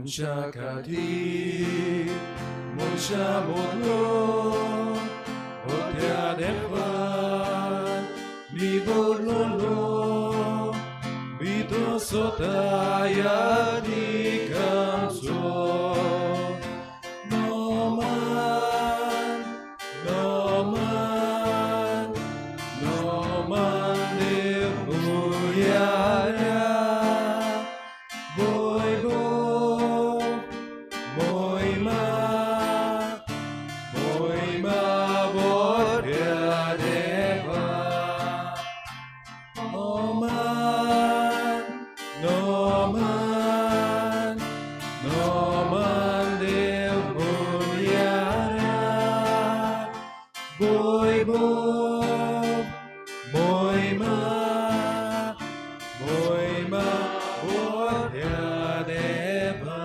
मनशा खातीर मनशा मोदलो होत्या देवान निवडलोलो बितो स्वता यादिकांचो नोमान नोमान नोमान देव मुयारा वैभव मोहिमा मोहिमा मोठ्या देवा नोमान नोमान नोमान देव मुयारा वैभव मोहिमा मोहिमा मोठ्या देवा.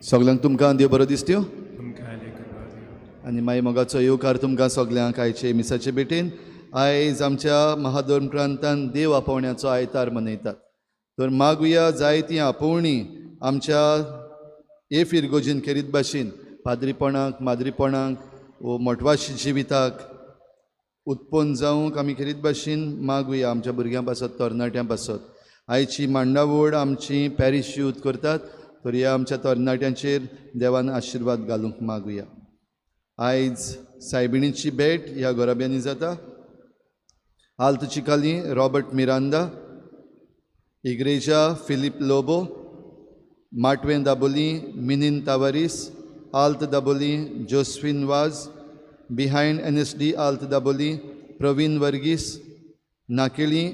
सगल्यांक तुमकां देव बरो दिसत्यो तुमकां लेखा देव. आनी मागीर मोगाचो येवकार तुमकां सगल्यांक आयचे मिसाचे भेटेन. आयज आमच्या महाधर्म प्रांतान देव आपोवण्याचो आयतार मनयतात. तर मागुया जायती आपोवणी आमच्या ए फिरगोजीन खेरीत भाशेन पाद्रीपणाक माद्रीपणाक वो मोटवाशी जिविताक उत्पन्न जावंक आमी खेरीत भाशेन मागुया आमच्या भुरग्यां पासत तरणाट्यां पासत. आयची मांडावळ आमची पॅरीश यूथ करतात, तर ह्या आमच्या तरणाट्यांचेर देवान आशिर्वाद घालूंक मागुया. आयज सायबिणीची भेट ह्या गोराब्यांनी जाता. Alto Chicalim Robert Miranda, Igreja Philip Lobo, Matvem Dabolim Minin Tavares, Alto Dabolim Josephine Vaz, behind N S D Alto Dabolim Praveen Varghese, Nakeli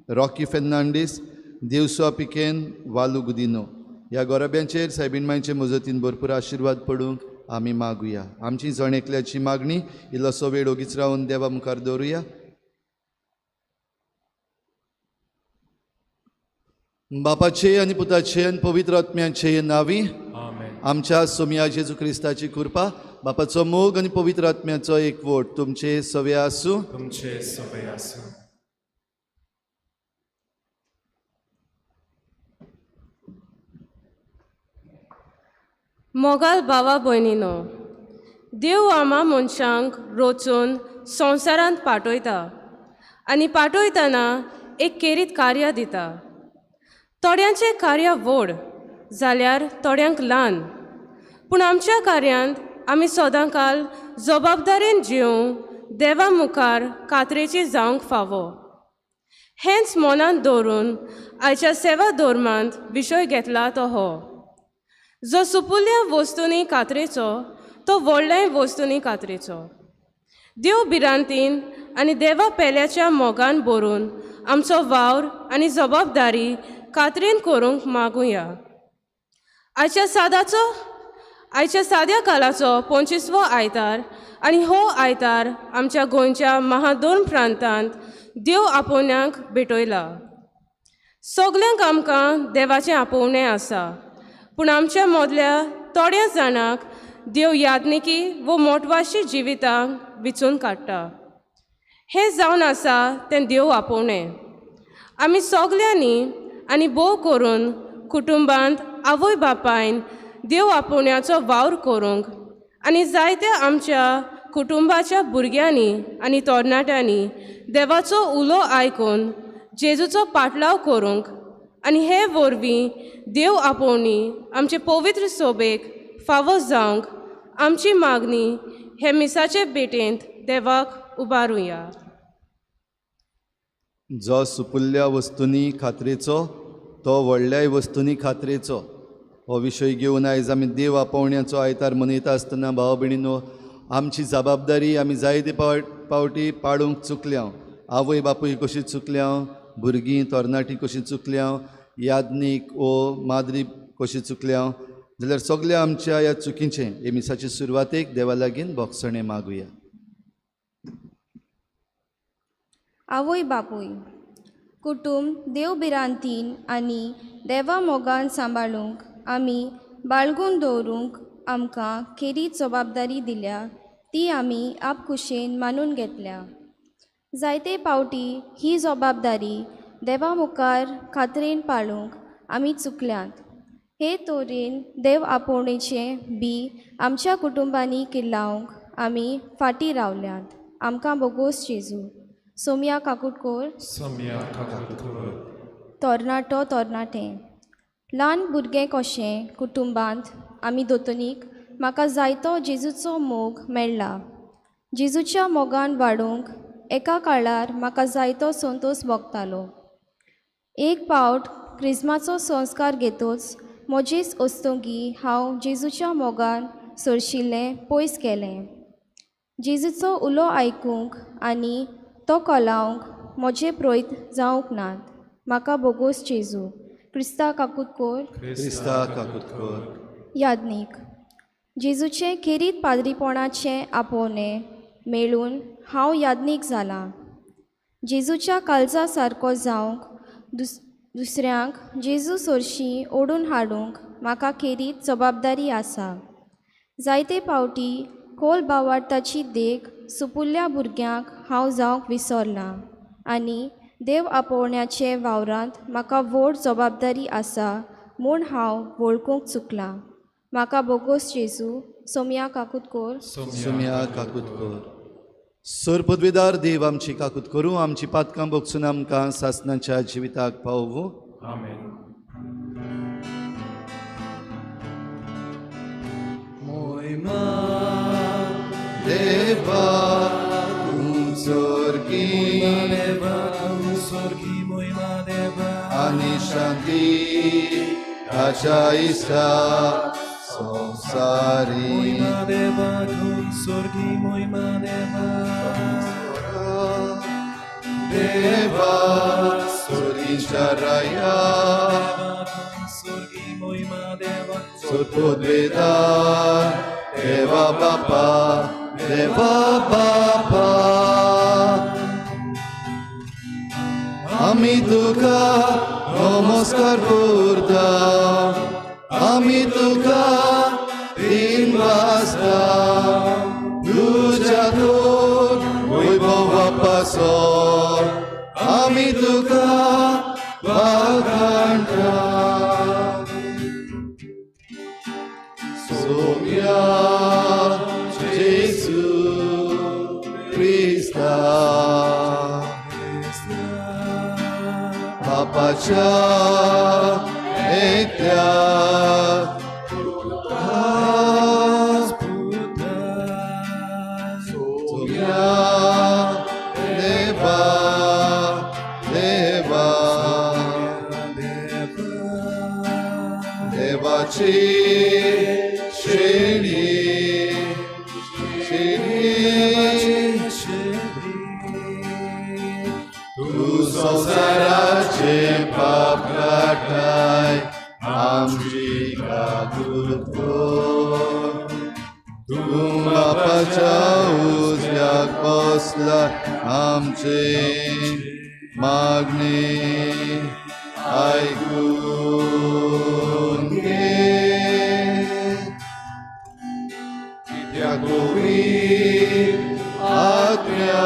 Rocky Fernandes, देवसो पिकेन वालू गुदिनो. ह्या गोराब्यांचेर सायबीण मांयचे मजतीन भरपूर आशिर्वाद पडूंक आमी मागुया. आमची जण एकल्याची मागणी इल्लोसो वेळ ओगीच रावन देवा मुखार दवरुया. बापाचे आनी पुताचे आनी पवित्र आत्म्याचे नांवी आमेन. आमच्या सोमया जेजू क्रिस्ताची कृपा, बापाचो मोग आनी पवित्र आत्म्याचो एकवट तुमचे सवे आसूं. तुमचे सवे आसूं. मोगाल भावा भयणीनो, देव आमा मनशांक रोचून संवसारांत पाठयता आनी पाठयतना एक केरीत कार्य दिता. थोड्यांचें कार्य व्हड जाल्यार थोड्यांक ल्हान, पूण आमच्या कार्यांत आमी सदांकाल जबाबदारेन जिवंक देवा मुखार कातरेची जावंक फावो. हेंच मनांत दवरून आयच्या सेवा धर्मांत विशय घेतला तो हो, जो सुपुल्ल्या वस्तूंनी कातरेचो तो व्हडल्याय वस्तूंनी कातरेचो. देव भिरांतीन आनी देवा पेल्याच्या मोगान भरून आमचो वावर आनी जबाबदारी कातरेन करूंक मागुया. आयच्या साद्या कालाचो 25वो आयतार आनी हो आयतार आमच्या गोंयच्या महादोन प्रांतांत देव आपोवण्याक भेटयला. सगल्यांक आमकां देवाचें आपोवणें आसा, पूण आमच्या मदल्या थोड्या जाणांक देव यादनिकी वो मोटवाशी जिवितांक विचून काडटा. हें जावन आसा तें देव आपोवणें. आमी सगल्यांनी आनी भोव करून कुटुंबांत आवय बापायन देव आपोवण्याचो वावर करूंक आनी जायत्या आमच्या कुटुंबाच्या भुरग्यांनी आनी तरणाट्यांनी देवाचो उलो आयकून जेजूचो पाटलाव करूंक आनी हे वरवीं देव आपोवणी आमचे पवित्र सोबेक फावो जावंक आमची मागणी हे मिसाचे भेटेंत देवाक उबारुया. जो सुपुल्ल्या वस्तूंनी खात्रेचो तो व्हडल्याय वस्तूंनी खात्रेचो. हो विशय घेवन आयज आमी देव आपोवण्याचो आयतार मनयता आसतना भाव भयणीनो, आमची जबाबदारी आमी जायते पावटी पाडूंक चुकल्या. आवय बापूय कशी चुकल्या, भुरगीं तरणाटीं कशी चुकल्या, यादनीक ओ माद्री कशी चुकल्या, जाल्यार सगल्या आमच्या ह्या चुकीचें हे मिसाचे सुरवातेक देवा लागीं भोगसणें मागुया. आवय बापूय कुटुंब देव भिरांतीन आनी देवा मोगान सांबाळूंक आमी बाळगून दवरूंक आमकां खेरीत जबाबदारी दिल्या ती आमी आपखुशेन मानून घेतल्या. जायते पावटी ही जबाबदारी देवा मुखार खात्रेन पाळूंक आमी चुकल्यात. हे तरेन देव आपोवणेचें बी आमच्या कुटुंबांनी किल्लावंक आमी फाटीं रावल्यात. आमकां बोगोस जेजू. सोमया काकुटकोर. सोमया काकुटकोर. तरणाटो तरणाटें ल्हान भुरगें कशें कुटुंबांत आमी दोतोनीक म्हाका जायतो जेजूचो मोग मेळ्ळा. जेजूच्या मोगान वाडूंक एका काळार म्हाका जायतो संतोश भोगतालो. एक पावट क्रिज्माचो संस्कार घेतच म्हजेच अस्तंगी हांव जेजूच्या मोगान सरशिल्लें पयस गेलें. जेजूचो उलो आयकूंक आनी तो कोलावंक म्हजे प्रयत्न जावंक नात. म्हाका बोगोस जेजू. क्रिस्ता काकुतकोर. क्रिस्ता काकुतकोर. याज्ञीक जेजूचें खेरीत पाद्रीपणाचें आपोवणें मेळून हांव याज्ञीक जालां. जेजूच्या काळजा सारको जावंक दुसऱ्यांक जेजू सरशीं ओडून हाडूंक म्हाका खेरीत जबाबदारी आसा. जायते पावटी खोल भावार्थाची देख सुपुल्ल्या भुरग्यांक हांव जावंक विसरलां आनी देव आपोवण्याचे वावरांत म्हाका व्हड जबाबदारी आसा म्हूण हांव वळखूंक चुकलां. म्हाका बोगोस जेजू. सोमया काकुतकोर. सोमया काकुतकोर. सर पदवेदार देव आमची काकूत करूं, आमची पातकां भोगसून आमकां सासणाच्या जिविताक पावोवं. आमेन. देवा तूं स्वर्गी आनी शांती ताच्या इश्टा संवसारी. देवा स्वर्गीच्या राया सोदवेदार देवा बापा देवा बापा आमी तुका नमस्कार करता, आमी तुका तीन वाजता तुज्या तोर वैभवा पासो आमी तुका वाखाणटा. सोम्या जेजू क्रिस्ता बापाच्या एकल्या सोम्या देवा देवा देवाची श्रेणी श्रेणी तूं संवसाराचे पाप काडटाय आमची काकूत कर. तूं बापाच्या उजव्याक बसला आमचे मागणे आयकून घे. कित्याक पवित्र आत्म्या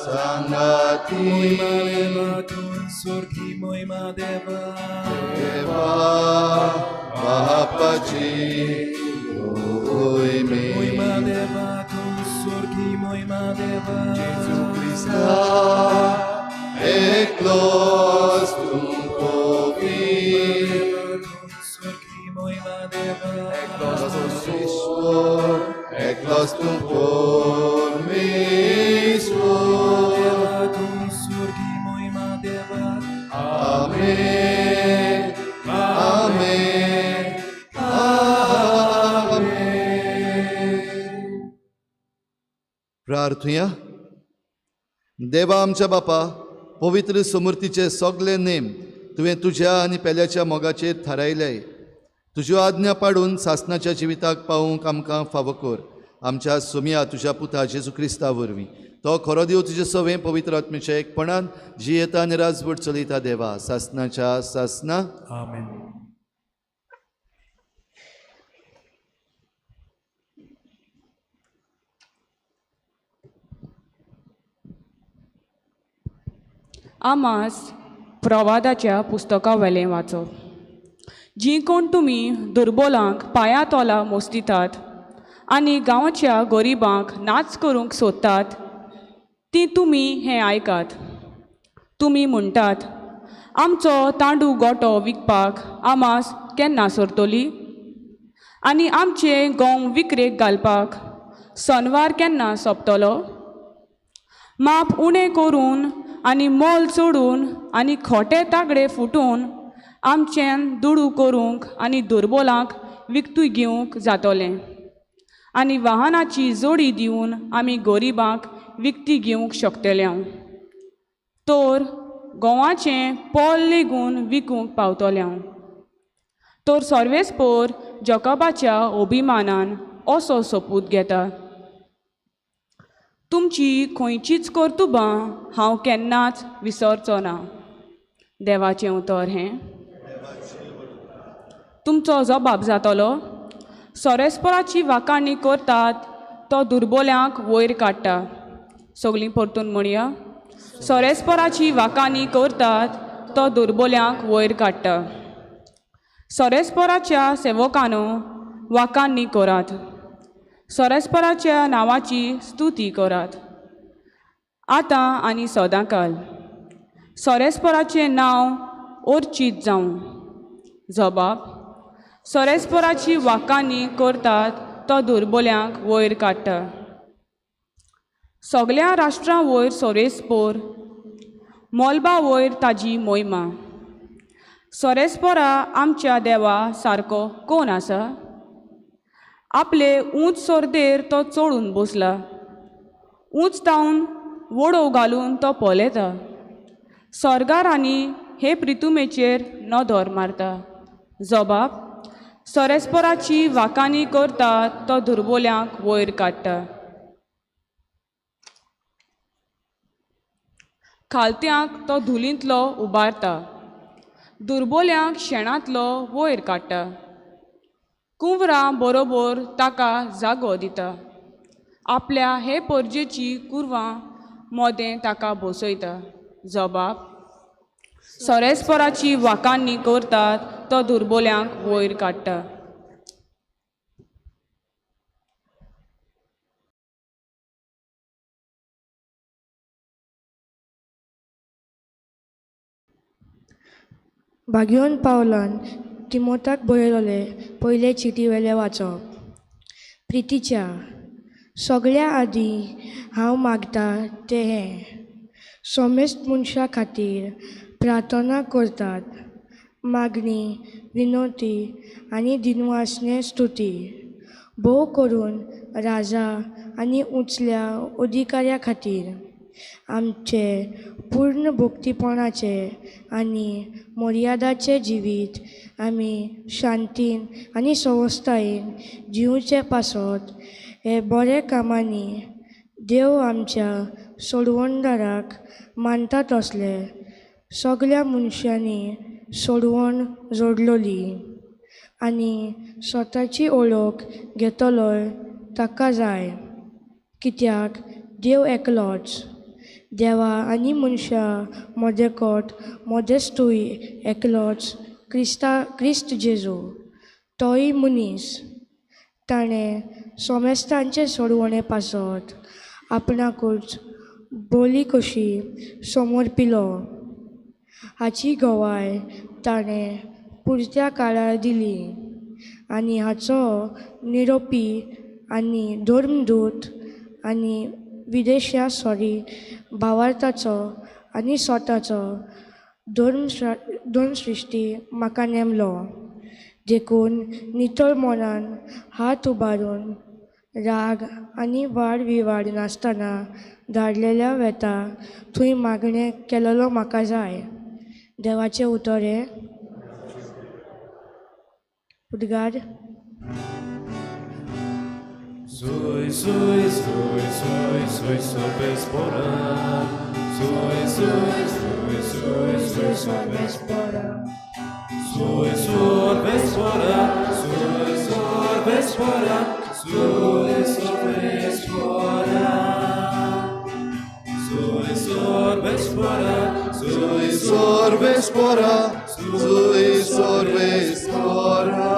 सांगाती देवा बापाची जेजू क्रिस्ता एकलोच तूं पवित्र एकलोच तूं परमेश्वर. आमेन आमेन आमेन. प्रार्थुया. देवा आमच्या बापा, पवित्र समूर्तीचे सगळे नेम तुवें तुज्या आनी पेल्याच्या मोगाचेर थारायले. तुज्यो आज्ञा पाडून सासणाच्या जिविताक पावूंक आमकां फावो कर. आमच्या सोमया तुज्या पुता जेजू क्रिस्ता वरवीं तो खरो देव तुजे सवें पवित्र आत्म्याच्या एकपणान जियेता आनी राजवट चलयता देवा सासणाच्या सासना. आमेन. आमास प्रवादाच्या पुस्तका वेलें वाचप. जीं कोण तुमी दुर्बोलांक पांया तोला मोस्तितात आनी गांवच्या गरिबांक नाच करूंक सोदतात ती तुमी हें आयकात. तुमी म्हणटात आमचो तांडू गोटो विकपाक आमास केन्ना सरतली आनी आमचे गोंव विकरेक घालपाक सनवार केन्ना सोंपतलो. माप उणें करून आनी मोल चडून आनी खोटे तागडे फुटून आमच्यान दुडू करूंक आनी दुर्बोलांक विकतूय घेवंक जातलें आनी वाहनाची जोडी दिवन आमी गरिबांक विकती घेवंक शकतले. तर गोवाचें पोल लेगून विकूंक पावतले. तर सर्वेस्पोर जॉकबाच्या अभिमानान असो सोपूत घेता, तुमची खंयचीच कर्तुबां हांव केन्नाच विसरचो ना. देवाचें उतर हें. तुमचो जबाब जातलो, सोरेस्पराची वाखाणी करतात तो दुर्बोल्यांक वयर काडटा. सगळीं परतून म्हणया, सोरेस्पराची वाखाणी करतात तो दुर्बोल्यांक वयर काडटा. सोरेस्पराच्या सेवकानो वाखाणी करात, सोरेस्पराच्या नांवाची स्तुती करात आतां आनी सदांकाल. सोरेस्पराचें नांव अर्चीत जावं. जबाब, सोरेस्पराची वाखाणी करतात तो दुर्बोल्यांक वयर काडटा. सगळ्या राष्ट्रां वयर सोरेस्पोर, मोलबा वयर ताजी मोहिमा. सोरेस्पोरा आमच्या देवा सारको कोण आसा? आपले ऊंच सोर्देर तो चोडून बसला, ऊंच तावन वडोव घालून तो पळयता. सोर्गार आनी हे प्रितुमेचेर नदर मारता. जबाब, सोरेस्पोराची वाखाणी करता तो दुर्बोल्यांक वयर काडटा. खालत्यांक तो धुलींतलो उबारता, दुर्बोल्यांक शेणांतलो वयर काडटा. कुंवरां बरोबर ताका जागो दिता, आपल्या हे परजेची कुरवां मोदें ताका बसयता. जबाब, सोरेस्पराची वाखाणी करतात तो दुर्बोल्यांक वयर काडटा. भाग्योन पावलान तिमोताक बरयलोले पयले चिटी वेलें वाचप. प्रितीच्या सगळ्या आदीं हांव मागता तें हें, सोमेस्त मनशां खातीर प्रार्थना करतात, मागणी विनोती आनी दिनवासने स्तुती भोव करून राजा आनी उंचल्या अधिकाऱ्या खातीर आमचे पूर्ण भक्तीपणाचे आनी मर्यादाचें जिवीत आमी शांतीन आनी सवस्तायेन जिवचे पासत हे बरे कामांनी देव आमच्या सोडवणदाराक मानता तसले सगळ्या मनशांनी सोडवण जोडलोली आनी स्वताची ओळख घेतलोय ताका जाय. कित्याक देव एकलोच, देवा आनी मनशां मदेकोट मदेस्तूय एकलोच क्रिस्त जेजू, तोय मनीस. ताणें सोमेस्तांचे सोडवणे पासत आपणाकूच बोली कशी समर्पिलो हाची गवाय ताणें पुरत्या काळार दिली आनी हाचो निरोपी आनी धर्मदूत आनी विदेशा सॉरी भावार्थाचो आनी स्वताचो धर्मसृश्टी म्हाका नेमलो. देखून नितळ मनान हात उबारून राग आनी वाड विवाड नासतना धाडलेल्या वेता थंय मागणें केलेलो म्हाका जाय. देवाचें उतर हें. उद्गार. Sui, sui, sui, sui, sui, sorbespora. Sui, sui, sui, sui, sui, sorbespora. Sui, sorbespora, sui, sorbespora, sui, sorbespora. Sui, sorbespora, Sui सर्वेस्पोरा, सुई सर्वेस्पोरा.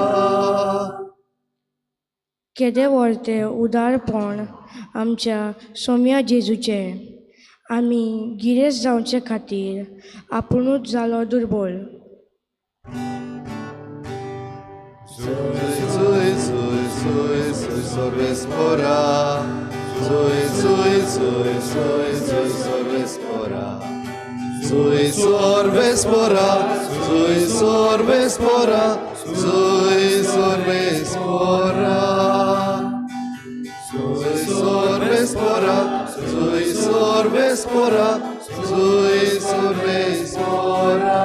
केदें व्हड तें उदारपण आमच्या सोम्या जेजूचें. आमी गिरेस्त जावचे खातीर आपुणूच जालो दुर्बळ. Sui, sui, sui, sui, sui, सर्वेस्पोरा. Sui, sui, sui, sui, sui, सर्वेस्पोरा. Sui, सर्वेस्पोरा, sui, सर्वेस्पोरा, sui, सर्वेस्पोरा. Sui, सर्वेस्पोरा, sui, सर्वेस्पोरा, sui, सर्वेस्पोरा.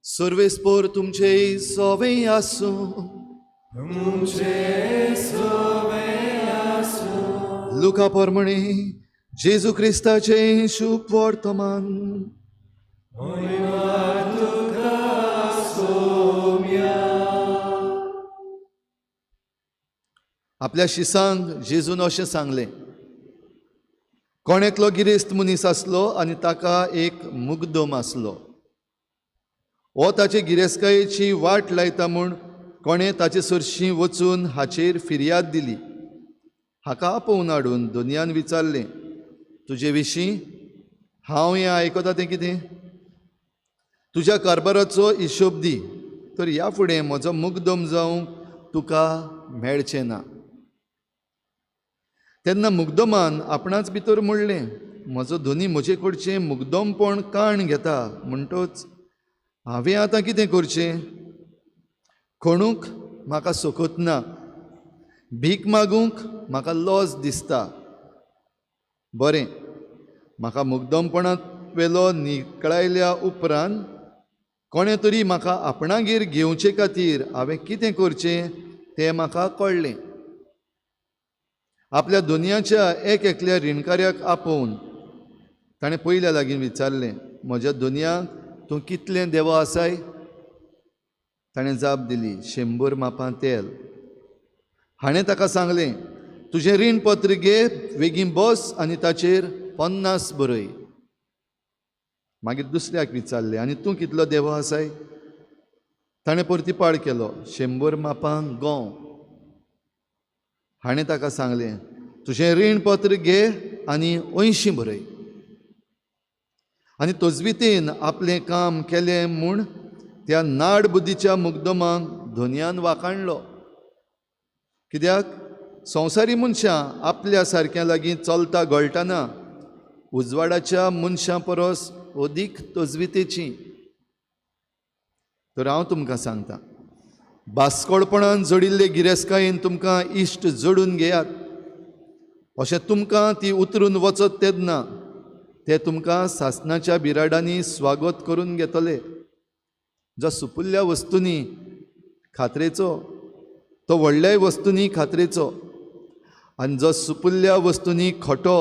सर्वेस्पोर तुमचे सोवे आसूं. तुमचे सोवे आसूं. लुका प्रमाणे जेजू क्रिस्ताचें शुभ वर्तमान. मोहिमा तुका सोम्या. आपल्या शिसांक जेजून अशें सांगलें, कोण एकलो गिरेस्त मनीस आसलो आनी ताका एक मुग्दम आसलो. हो ताचे गिरेस्तकायेची वाट लायता म्हूण कोणें ताचे सरशीं वचून हाचेर फिर्याद दिली. हाका आपोवन हाडून दोनयान विचारलें, तुजे विशीं हांव हें आयकता तें कितें? तुज्या कारभाराचो हिशोब दी, तर ह्या फुडें म्हजो मुग्दम जावंक तुका मेळचें ना. तेन्ना मुग्दमान आपणाच भितर म्हणलें, म्हजो धनी म्हजे कडचें मुग्दमपण काण घेता, म्हणटच हांवें आतां कितें करचें? खणूंक म्हाका सोकत ना, भीक मागूंक म्हाका लॉज दिसता. बरें, म्हाका मुग्दमपणांत वेलो निकळायल्या उपरांत कोणें तरी म्हाका आपणागेर घेवचे खातीर हांवें कितें करचें तें म्हाका कळ्ळें. आपल्या दोनयाच्या एक एकल्या रिणकार्याक आपोवन ताणें पयल्या लागीं विचारलें, म्हज्या दोनयाक तूं कितलें देवो आसाय? ताणें जाप दिली, 100 मापां तेल. हाणें ताका सांगलें, तुजें रीणपत्र घे, बेगीन बस आनी ताचेर 50 बरय. मागीर दुसऱ्याक विचारलें, आनी तूं कितलो देवो आसाय? ताणें परतीपाळ केलो, 100 मापां गंव. हाणें ताका सांगलें, तुजें रीणपत्र घे आनी 80 बरय. आनी तजवितेन आपलें काम केलें म्हूण त्या नाड बुद्धीच्या मुग्दमाक धनयान वाखाणलो. कित्याक संवसारी मनशां आपल्या सारक्या लागीं चलता गळटना उजवाडाच्या मनशां परस अदीक तजवितेची. तर हांव तुमकां सांगता, बास्कोळपणान जोडिल्ले गिरेस्तकायेन तुमकां इश्ट जोडून घेयात. अशें तुमकां ती उतरून वचत तेन्ना ते तुमकां सासणाच्या बिराडांनी स्वागत करून घेतले. जो सुपुल्ल्या वस्तूंनी खात्रेचो तो व्हडल्याय वस्तूंनी खात्रेचो, आनी जो सुपुल्ल्या वस्तूंनी खोटो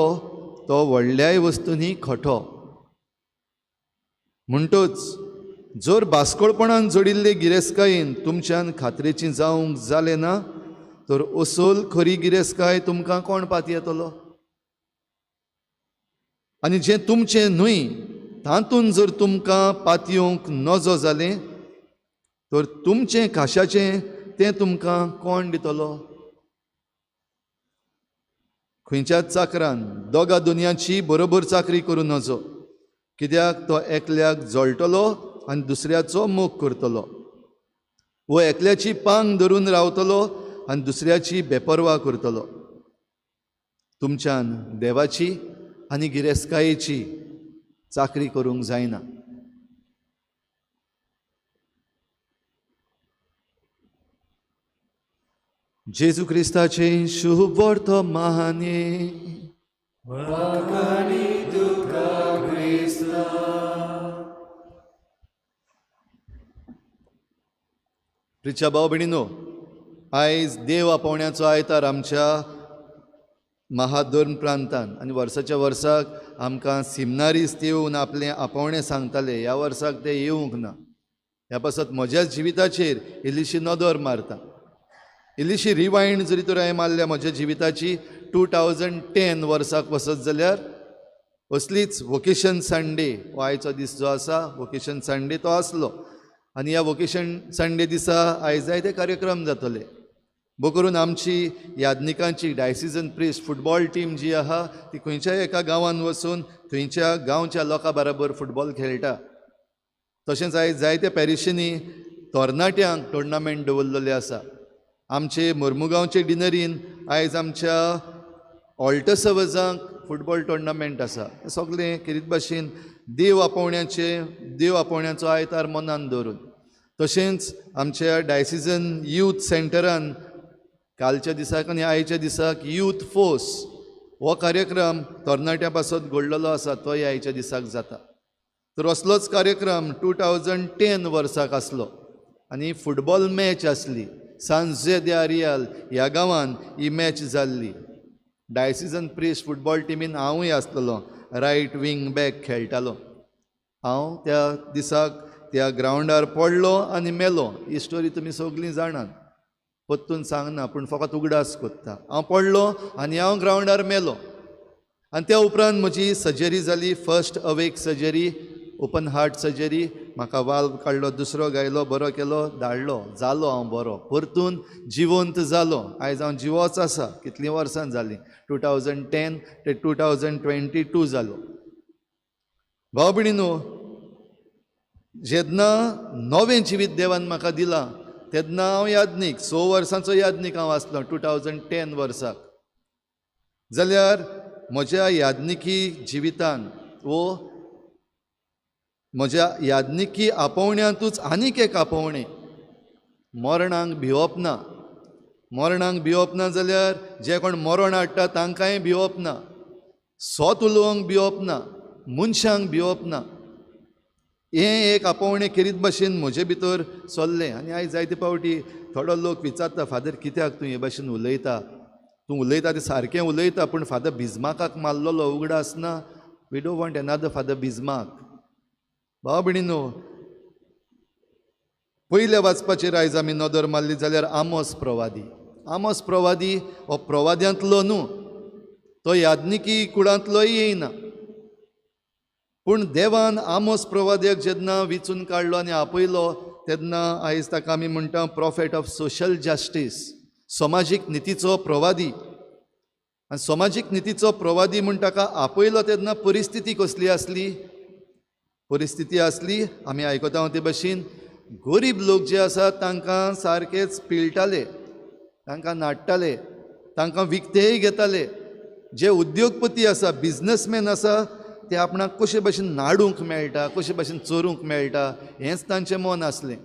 तो व्हडल्याय वस्तूंनी खोटो. म्हणटच जर बास्कोळपणान जोडिल्ले गिरेस्तकायेन तुमच्यान खात्रेची जावंक जालें ना तर असोल खरी गिरेस्तकाय तुमकां कोण पातयेतलो? आनी जें तुमचें न्हय तातूंत जर तुमकां पातयेवंक नजो जालें तर तुमचें खाशाचें तें तुमकां कोण दितलो? खंयच्याच चाकरान दोगा दुनियाची बरोबर चाकरी करूं नजो, कित्याक तो एकल्याक जळटलो आनी दुसऱ्याचो मोग करतलो, वो एकल्याची पांग धरून रावतलो आनी दुसऱ्याची बेपर्वा करतलो. तुमच्यान देवाची आनी गिरेस्तकायेची चाकरी करूंक जायना. जेजू क्रिस्ताचें शुभ वर्तमाने. प्रिच्या भाव भयणीनो, आयज देव आपोवण्याचो आयतार आमच्या महाधर्म प्रांतान आनी वर्साच्या वर्साक आमकां सिमनारीस्त येवन आपलें आपोवणें सांगताले. ह्या वर्साक ते येवंक ना. ह्या पासत म्हज्या जिविताचेर इल्लीशी नदर मारता, इल्लीशी रिवायंड जरी तर हांवें मारल्या म्हज्या जिविताची 2010 वर्साक वचत जाल्यार असलीच वोकेशन संडे हो आयचो दीस जो आसा वोकेशन संडे तो आसलो आनी ह्या वोकेशन संडे दिसा आयज जायते कार्यक्रम जातले. बो करून आमची याज्ञिकांची डायसिजन प्रिस्ट फुटबॉल टीम जी आहा ती खंयच्याय एका गांवांत वचून थंयच्या गांवच्या लोकां बराबर फुटबॉल खेळटा. तशेंच आयज जायत्या पॅरिशींनी तरणाट्यांक टुर्नामेंट दवरलेले आसा. आमचे मोर्मुगांवचे डिनरीन आयज आमच्या ऑल्टसवजांक फुटबॉल टुर्नामेंट आसा. हें सगळें खेरीत भाशेन देव आपोवण्याचे देव आपोवण्याचो आयतार मनान दवरून. तशेंच आमच्या डायसिजन यूथ सेंटरान कालच्या दिसाक आनी आयच्या दिसाक यूथ फोर्स हो कार्यक्रम तरणाट्यां पासत घडलेलो आसा, तोय आयच्या दिसाक जाता. तर असलोच कार्यक्रम 2010 वर्साक आसलो आनी फुटबॉल मॅच आसली सांजे दे आरियाल ह्या गांवान ही मॅच जाल्ली. डायसिजन प्रिस्ट फुटबॉल टिमीन हांवूय आसलेलो, रायट विंग बॅक खेळटालो. हांव त्या दिसाक त्या ग्रावंडार पडलो आनी मेलो. ही स्टोरी तुमी सगळीं जाणात, परतून सांगना पूण फकत उगडास कोत्ता. हांव पडलो आनी हांव ग्रावंडार मेलो आनी त्या उपरांत म्हजी सर्जरी जाली. First awake surgery, open heart surgery. म्हाका वाल्व काडलो, दुसरो गायलो, बरो केलो, धाडलो, जालो हांव बरो, परतून जिवंत जालो. आयज हांव जिवोच आसा. कितलीं वर्सां जालीं, 2010 ते 2022 जालो. भाव भयणीनो, जेन्ना नवें जिवीत देवान म्हाका दिलां तेन्ना हांव याज्ञीक, 6 वर्सांचो याज्ञीक हांव आसलो 2010 वर्साक. जाल्यार म्हज्या याज्ञिकी जिवितान वो म्हज्या याज्ञिकी आपोवण्यांतूच आनीक एक आपोवणें, मरणांक भिवप ना. मरणांक भिवप ना जाल्यार जे कोण मरण हाडटा तांकांय भिवप ना, सोत उलोवंक भिवप ना, मनशांक भिवप ना. हें एक आपोवणें खेरीत भाशेन म्हजे भितर चल्लें. आनी आयज जायते फावटी थोडो लोक विचारता, फादर कित्याक तूं हे भाशेन उलयता, तूं उलयता तें सारकें उलयता, पूण फादर बिजमाकाक मारलेलो उगडास ना. We don't want another Father Bismarck. भाव भयणीनो, पयल्या वाचपाचेर आयज आमी नदर मारली जाल्यार आमोस प्रवादी. आमोस प्रवादी हो प्रवाद्यांतलो न्हू, तो याज्ञिकी कुळांतलोय येयना, पूण देवान आमोस प्रवाद्याक जेन्ना विचून काडलो आनी आपयलो तेन्ना आयज ताका आमी म्हणटा प्रॉफेट ऑफ सोशल जस्टीस, समाजीक नितीचो प्रवादी. आनी समाजीक नितीचो प्रवादी म्हूण ताका आपयलो तेन्ना परिस्थिती कसली आसली? परिस्थिती आसली आमी आयकता ते भशेन गरीब लोक जे आसात तांकां सारकेच पिळटाले, तांकां नाडटाले, तांकां विकतेय घेताले. जे उद्योगपती आसा, बिजनसमॅन आसा, ते आपणाक कशे भशेन नाडूंक मेळटा, कशे भशेन चोरूंक मेळटा हेंच तांचें मन आसलें.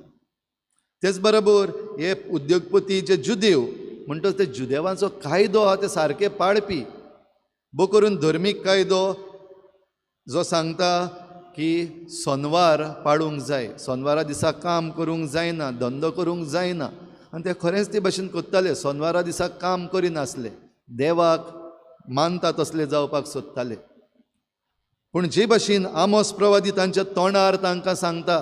तेच बरोबर हे उद्योगपती जे जुदेव म्हणटच ते जुदेवांचो कायदो आहा ते सारके पाळपी, बो करून धर्मीक कायदो जो सांगता की सोनवार पाळूंक जाय, सोनवारा दिसा काम करूंक जायना, धंदो करूंक जायना, आनी ते खरेंच ते भशेन करताले. सोनवारा दिसा काम करिनासले, देवाक मानता तसले जावपाक सोदताले. पूण जे भशेन आमोस प्रवादी तांच्या तोंडार तांकां सांगता,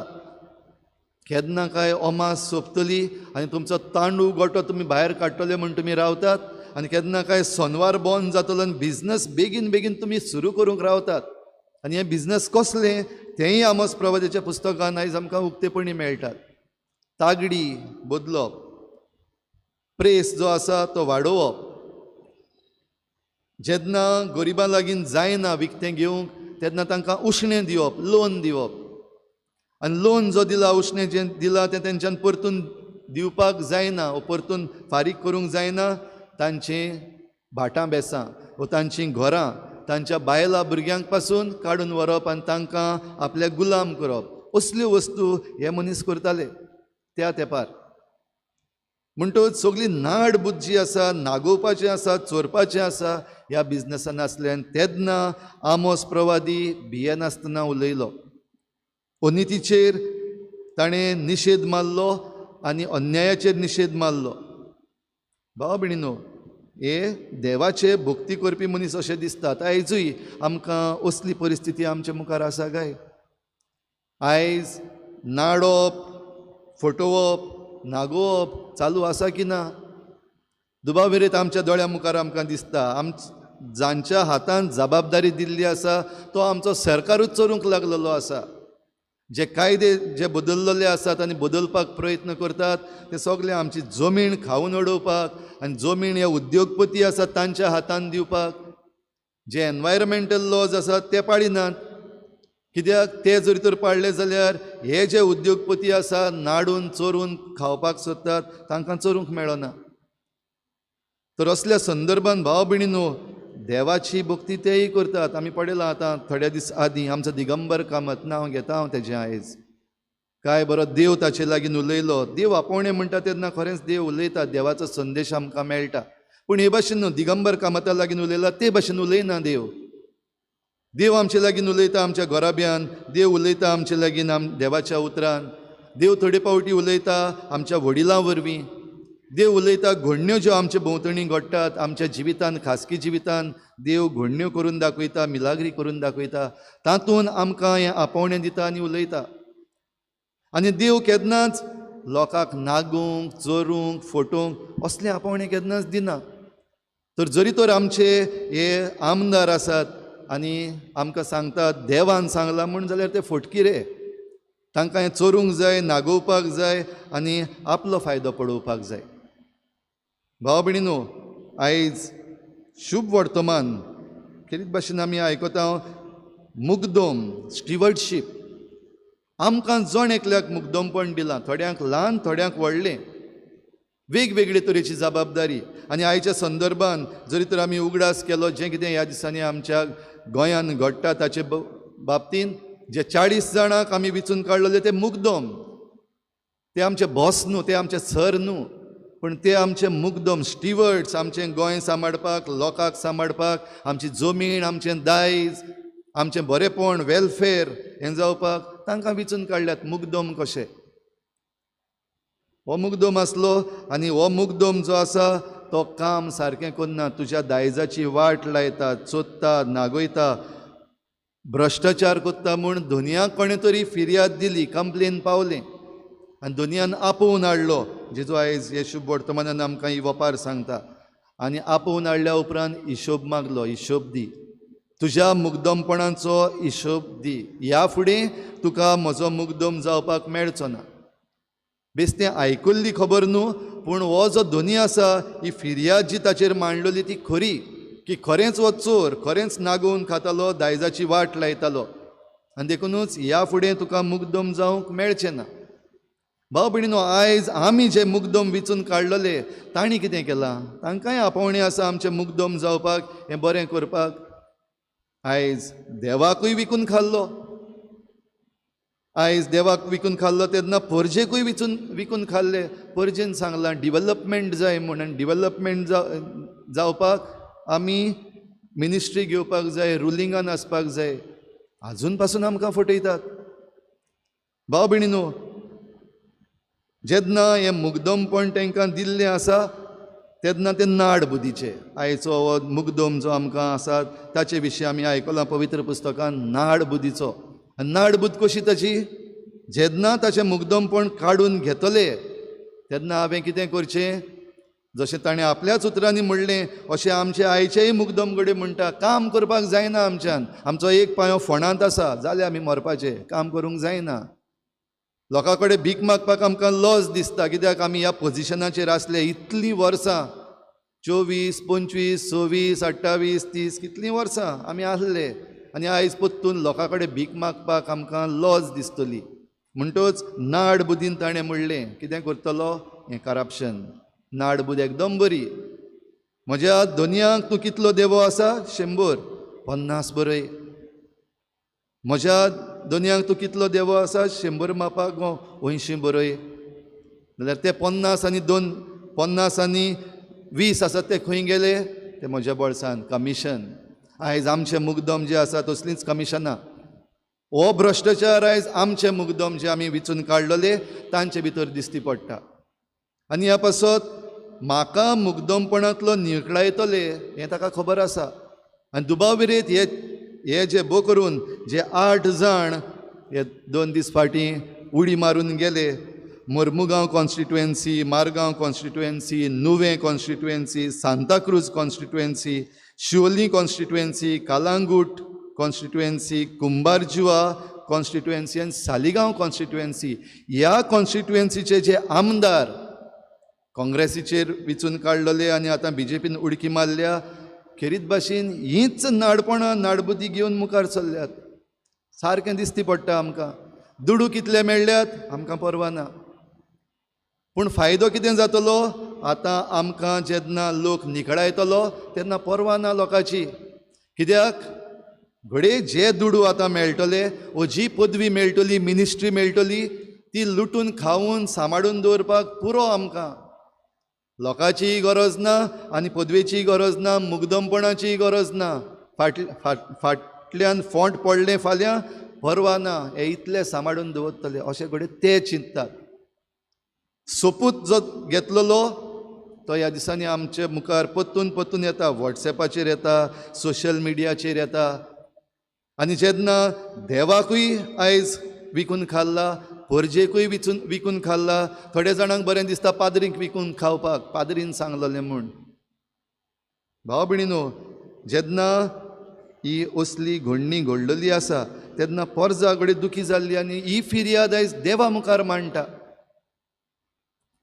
केन्ना काय अमास सोंपतली आनी तुमचो तांदूळ गोटो तुमी भायर काडटले म्हूण तुमी रावतात, आनी केन्ना काय सोनवार बंद जातलो आनी बिजनस बेगीन बेगीन तुमी सुरू करूंक रावतात. आनी हें बिजनस कसलें तेंय आमोस प्रवाद्याच्या पुस्तकान आयज आमकां उक्तेपणी मेळटात. तागडी बदलप, प्रेस जो आसा तो वाडोवप, जेन्ना गरिबां लागीं जायना विकतें घेवंक तेन्ना तांकां उश्णें दिवप, लोन दिवप, आनी लोन जो दिला, उश्णें जें दिलां तें तेंच्यान परतून दिवपाक जायना वो परतून फारीक करूंक जायना, तांचीं भाटां बेसां वो तांचीं घरां तांच्या बायलां भुरग्यांक पासून काडून व्हरप आनी तांकां आपल्याक गुलाम करप, असल्यो वस्तू हे मनीस करताले त्या तेंपार. म्हणटच सगळी नाड बुद्धी आसा, नागोवपाचें आसा, चोरपाचें आसा ह्या बिजनसान आसलें. आनी तेन्ना आमोस प्रवादी भियेनासतना उलयलो, अनितीचेर ताणें निशेध मारलो आनी अन्यायाचेर निशेध मारलो. भाव भयणीनो, हे देवाचे भक्ती करपी मनीस अशें दिसतात. आयजूय आमकां असली परिस्थिती आमच्या मुखार आसा काय? आयज नाडप, फटोवप, नागोवप चालू आसा की ना? दुबाविरेत आमच्या दोळ्या मुखार आमकां दिसता. जांच्या हातान जबाबदारी दिल्ली आसा तो आमचो सरकारूच चोरूंक लागलेलो आसा. जे कायदे जे बदललेले आसात आनी बदलपाक प्रयत्न करतात ते सगळे आमची जमीन खावन उडोवपाक आनी जमीन हे उद्योगपती आसात तांच्या हातान दिवपाक. जे एनवायरमेंटल लॉज आसात ते पाळिनात, कित्याक ते जर तर पाळ्ळे जाल्यार हे जे उद्योगपती आसा नाडून चोरून खावपाक सोदतात तांकां चोरूंक मेळना. तर असल्या संदर्भान भाव भयणीनो देवाची भक्ती तेय करतात. आमी पळयलां आतां थोड्या दीस आदीं आमचो दिगंबर कामत, नांव घेता हांव तेजें आयज, काय बरो देव ताचे लागीं उलयलो. देव आपोवणें म्हणटा तेन्ना खरेंच देव उलयता, देवाचो संदेश आमकां मेळटा. पूण हे भाशेन न्हू, दिगंबर कामता लागीं उलयला ते भाशेन उलयना देव. देव आमचे लागीं उलयता आमच्या घराब्यान, देव उलयता आमचे लागीं देवाच्या उतरान, देव थोडे फावटी उलयता आमच्या वडिलां वरवीं, देव उलयता घडण्यो ज्यो आमचे भोंवतणी घडटात आमच्या जिवितान, खासगी जिवितान देव घडण्यो करून दाखयता, मिलाग्री करून दाखयता, तातूंत आमकां हें आपोवणें दिता आनी उलयता. आनी देव केन्नाच लोकांक नागूंक, चोरूंक, फटोवंक असलें आपोवणें केन्नाच दिना. तर जरी तर आमचे हे आमदार आसात आनी आमकां सांगतात देवान सांगलां म्हूण, जाल्यार ते फटकिरे. तांकां हें चोरूंक जाय, नागोवपाक जाय आनी आपलो फायदो पळोवपाक जाय. भाव भयणीनो आयज शुभ वर्तमान खेरीत भाशेन आमी आयकता मुगदोम स्टिवर्डशीप. आमकां जण एकल्याक मुगदोमपण दिलां, थोड्यांक ल्हान थोड्यांक व्हडलें, वेगवेगळे तरेची जबाबदारी. आनी आयच्या संदर्भान जरी तर आमी उगडास केलो जें कितें ह्या दिसांनी आमच्या गोंयांत घडटा ताचे बाबतीन जे 40 जाणांक आमी विचून काडलेले ते मुगदोम, ते आमचे बॉस न्हू, ते आमचे सर न्हू, पूण ते आमचे मुगदोम स्टिवर्ड्स. आमचें गोंय सांबाळपाक, लोकांक सांबाळपाक, आमची जमीन, आमचें दायज, आमचें बरेपण, वेलफेर हें जावपाक तांकां विचून काडल्यात मुगदोम कशे. हो मुगदोम आसलो आनी हो मुगदोम जो आसा तो काम सारकें करना, तुज्या दायजाची वाट लायता, चोत्ता, नागयता, भ्रश्टाचार करता म्हूण धनयाक कोणें तरी फिर्याद दिली, कंप्लेन पावलें आनी धनयान आपोवन हाडलो. जेजू आयज हे शुभ वर्तमानान आमकां ही वपार सांगता. आनी आपोवन हाडल्या उपरांत हिशोब मागलो, हिशोब दी, तुज्या मुगदमपणाचो हिशोब दी, ह्या फुडें तुका म्हजो मुगदम जावपाक मेळचो ना. बेस्तें आयकुल्ली खबर न्हू, पूण हो जो धनी आसा ही फिर्याद जी ताचेर मांडलेली ती खरी, की खरेंच हो चोर, खरेंच नागोवन खातालो, दायजाची वाट लायतालो आनी देखुनूच ह्या फुडें तुका मुगदम जावंक मेळचें ना. भाव भयणीनो आयज आमी जे मुगदम विचून काडलेले तांणी कितें केलां? तांकांय आपोवणें आसा आमचें मुगदम जावपाक, हें बरें करपाक. आयज देवाकूय विकून खाल्लो, आयज देवाक विकून खाल्लो तेन्ना परजेकूय विकून खाल्ले. परजेन सांगलां डिवलपमेंट जाय म्हूण, आनी डिवलपमेंट जावपाक आमी मिनिस्ट्री घेवपाक जाय, रुलिंगान आसपाक जाय. आजून पासून आमकां फटयतात. भाव भयणीनो जेन्ना हें मुगदमपण तांकां दिल्लें आसा तेन्ना ते नाड बुदीचे. आयचो हो मुगदम जो आमकां आसा ताचे विशीं आमी आयकलां पवित्र पुस्तकान, नाड बुदीचो. आनी नाड बुद कशी ताची? जेन्ना ताचें मुगदमपण काडून घेतले तेन्ना हांवें कितें करचें, जशें ताणें आपल्याच उतरांनी म्हणलें अशें आमचे आयचेय मुगदम कडेन म्हणटा, काम करपाक जायना आमच्यान, आमचो एक पांयो फोंडांत आसा, जाल्यार आमी मरपाचें, काम करूंक जायना. लोकां कडेन भीक मागपाक आमकां लॉस दिसता, कित्याक आमी ह्या पोजिशनाचेर आसले इतलीं वर्सां, 24, 25, 26, 28, 30 कितलीं वर्सां आमी आसले आनी आयज परतून लोकां कडेन भीक मागपाक आमकां लॉस दिसतली. म्हणटच नाड बुदीन ताणें म्हणलें कितें करतलो, हें करप्शन. नाड बुद एकदम बरी. म्हज्या धनयांक तूं कितलो देवो आसा? 100, 50 बरय. म्हज्या धनयांक तूं कितलो देवो आसा? 100 मापाक गो 80 बरय. जाल्यार ते 50 आनी 2, 50 आनी 20 आसा ते खंय गेले? ते म्हज्या बोल्सान कमिशन. आयज आमचे मुगदम जे आसा तसलींच कमिशनां. हो भ्रश्टाचार आयज आमचे मुगदम जे आमी विचून काडलेले तांचे भितर दिसती पडटा. आनी ह्या पासत म्हाका मुगदमपणांतलो निकळायतले हें ताका खबर आसा. आनी दुबाव विरेत हे जे बो करून जे 8 जाण हे 2 दीस फाटीं उडी मारून गेले, Mormugao constituency, Margao constituency, Nuvem constituency, Santacruz constituency, Siolim constituency, Calangute constituency, Cumbarjua constituency आनी सालिगांव कॉन्स्टिट्युएन्सी. ह्या कॉन्स्टिट्युएन्सीचे जे आमदार काँग्रेसीचेर विचून काडलेले आनी आतां बीजेपीन उडकी मारल्या, खेरीत भाशेन हींच नाडपणां नाडबुद्दी घेवन मुखार चल्ल्यात. सारकें दिसती पडटा आमकां. दुडू कितले मेळ्ळ्यात आमकां पर्वा ना, पूण फायदो कितें जातलो आतां आमकां जेन्ना लोक निखळायतलो तेन्ना पर्वा ना लोकांची. कित्याक घडये जे दुडू आतां मेळटले वो जी पदवी मेळटली, मिनिस्ट्री मेळटली, ती लुटून खावन सांबाळून दवरपाक पुरो आमकां. लोकांचीय गरज ना आनी पदवेचीय गरज ना, मुग्दमपणाचीय गरज ना. फाटल्यान फोंट पडलें फाल्यां पर्वा ना, हे इतले सांबाळून दवरतले अशें घडये ते चिंततात. सोपूत जो घेतलेलो तो ह्या दिसांनी आमचे मुखार परतून परतून येता, वॉट्सएपाचेर येता, सोशल मिडियाचेर येता. आनी जेन्ना देवाकूय आयज विकून खाल्ला, परजेकूय विकून खाल्ला. थोड्या जाणांक बरें दिसता पाद्रींक विकून खावपाक, पाद्रीन सांगलेलें म्हूण. भाव भयणीनो, जेन्ना ही असली घडणी घडलेली आसा तेन्ना पोरजा घडये दुखी जाल्ली आनी ही फिर्याद आयज देवा मुखार मांडटा.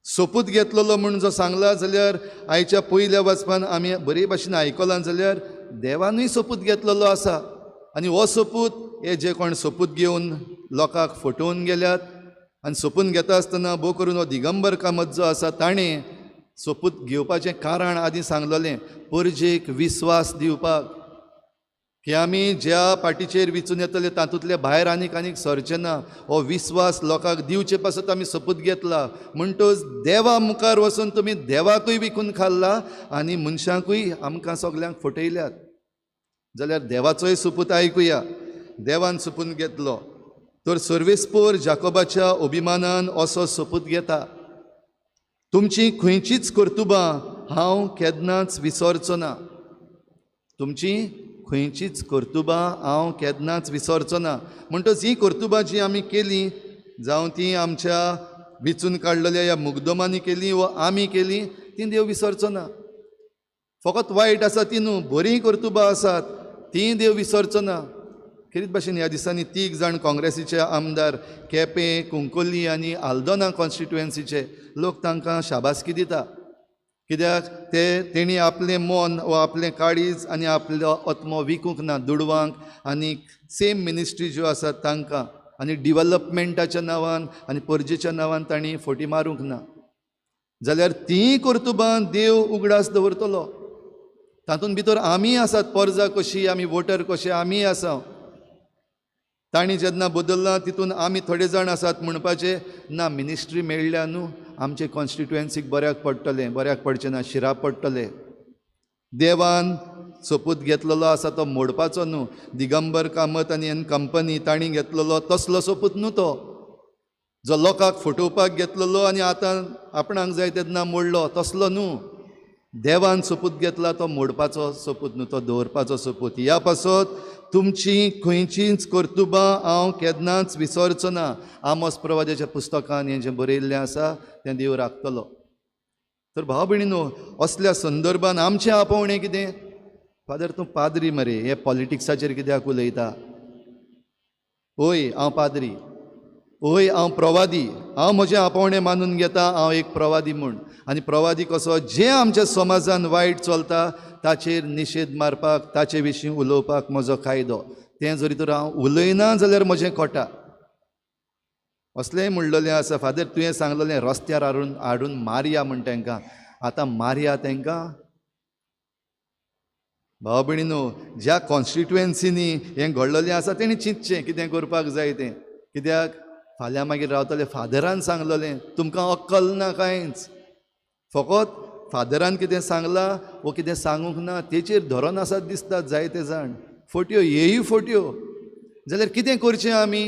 सोपूत घेतलेलो म्हूण जो सांगला जाल्यार आयच्या पयल्या वाचपान आमी बरे भाशेन आयकलां जाल्यार देवानूय सोपूत घेतलेलो आसा. आनी हो सोपूत हे जे कोण सोपूत घेवन लोकांक फटोवन गेल्यात आनी सोपून घेता आसतना भोव करून हो दिगंबर कामत जो आसा ताणें सोपूत घेवपाचें कारण आदीं सांगलेलें, परजेक विस्वास दिवपाक की आमी ज्या पार्टीचेर विचून येतले तातूंतले भायर आनीक आनीक सरचें ना, हो विस्वास लोकांक दिवचे पासत आमी सोपूत घेतला. म्हणटच देवा मुखार वचून तुमी देवाकूय विकून खाल्ला आनी मनशांकूय आमकां सगल्यांक फटयल्यात. जाल्यार देवाचोय सोपूत आयकुया. देवान सोपून घेतलो तर सर्वेस्पोर जाकोबाच्या अभिमानान असो सोपूत घेता, तुमची खंयचीच कर्तुबां हांव केन्नाच विसरचो ना. तुमची खंयचीच कर्तुबां हांव केन्नाच विसरचो ना. म्हणटच ही कर्तुबां जी आमी केली, जावं ती आमच्या विचून काडलेल्या ह्या मुग्दमांनी केली वा आमी केली, ती देव विसरचो ना. फकत वायट आसा ती न्हू, बरीं कर्तुबां आसात तीं देव विसरचो ना. खेरीत भाशेन ह्या दिसांनी 3 जाण काँग्रेसीचे आमदार केपें, कुंकोली आनी आल्दोना कॉन्स्टिट्युएन्सीचे लोक तांकां शाबासकी दिता. कित्याक ते तेणी आपलें मन वा आपलें काळीज आनी आपलो आत्मो विकूंक ना दुडवांक आनी सेम मिनिस्ट्री ज्यो आसात तांकां, आनी डिवलपमेंटाच्या नांवान आनी परजेच्या नांवान तांणी फटी मारूंक ना. जाल्यार तीं कर्तुबां देव उगडास दवरतलो. तातूंत भितर आमी आसात, परजा कशी, आमी वोटर कशे आमी आसा. तांणी जेन्ना बदल्लां तितून आमी थोडे जाण आसात म्हणपाचें ना. मिनिस्ट्री मेळ्ळ्या न्हू आमचे कॉन्स्टिट्युएन्सीक बऱ्याक पडटलें, बऱ्याक पडचें ना, शिरा पडटले. देवान सोपूत घेतलेलो आसा तो मोडपाचो न्हू. दिगंबर कामत आनी एन कंपनी तांणी घेतलेलो तसलो सोपूत न्हू तो, जो लोकांक फटोवपाक घेतलेलो आनी आतां आपणाक जाय तेन्ना मोडलो तसलो न्हू. देवान सोपूत घेतला तो मोडपाचो सोपूत न्हू, तो दवरपाचो सोपूत. ह्या पासत तुमची खंयचीच कर्तुबां हांव केन्नाच विसरचो ना. आमोस प्रवाद्याच्या पुस्तकान हें जें बरयल्लें आसा तें देव राखतलो. तर भाव भयणीनो, असल्या संदर्भान आमचें आपोवणें कितें? फादर तूं पाद्री मरे, हे पॉलिटिक्साचेर कित्याक उलयता? ओय हांव पाद्री, ओय हांव प्रवादी, हांव म्हजें आपोवणें मानून घेता, हांव एक प्रवादी म्हूण. आनी प्रवादी कसो, जें आमच्या समाजान वायट चलता ताचेर निशेध मारपाक, ताचे विशीं उलोवपाक म्हजो कायदो. तें जरी तर हांव उलयना जाल्यार म्हजें कोटा. असलेंय म्हणलेलें आसा, फादर तुवें सांगलेलें रस्त्यार हाडून मारया म्हण तांकां, आतां मारया तांकां. भाव भयणीनो, ज्या कॉन्स्टिट्युएन्सीनी हें घडलेलें आसा तेणी चिंतचें कितें करपाक जाय तें. कित्याक फाल्यां मागीर रावतले फादरान सांगलेलें, तुमकां अक्कल ना कांयच, फकत फादरान कितें सांगलां वो कितें सांगूंक ना तेचेर धरोन आसात दिसतात जायते जाण. फट्यो हेय फट्यो. जाल्यार कितें करचें आमी?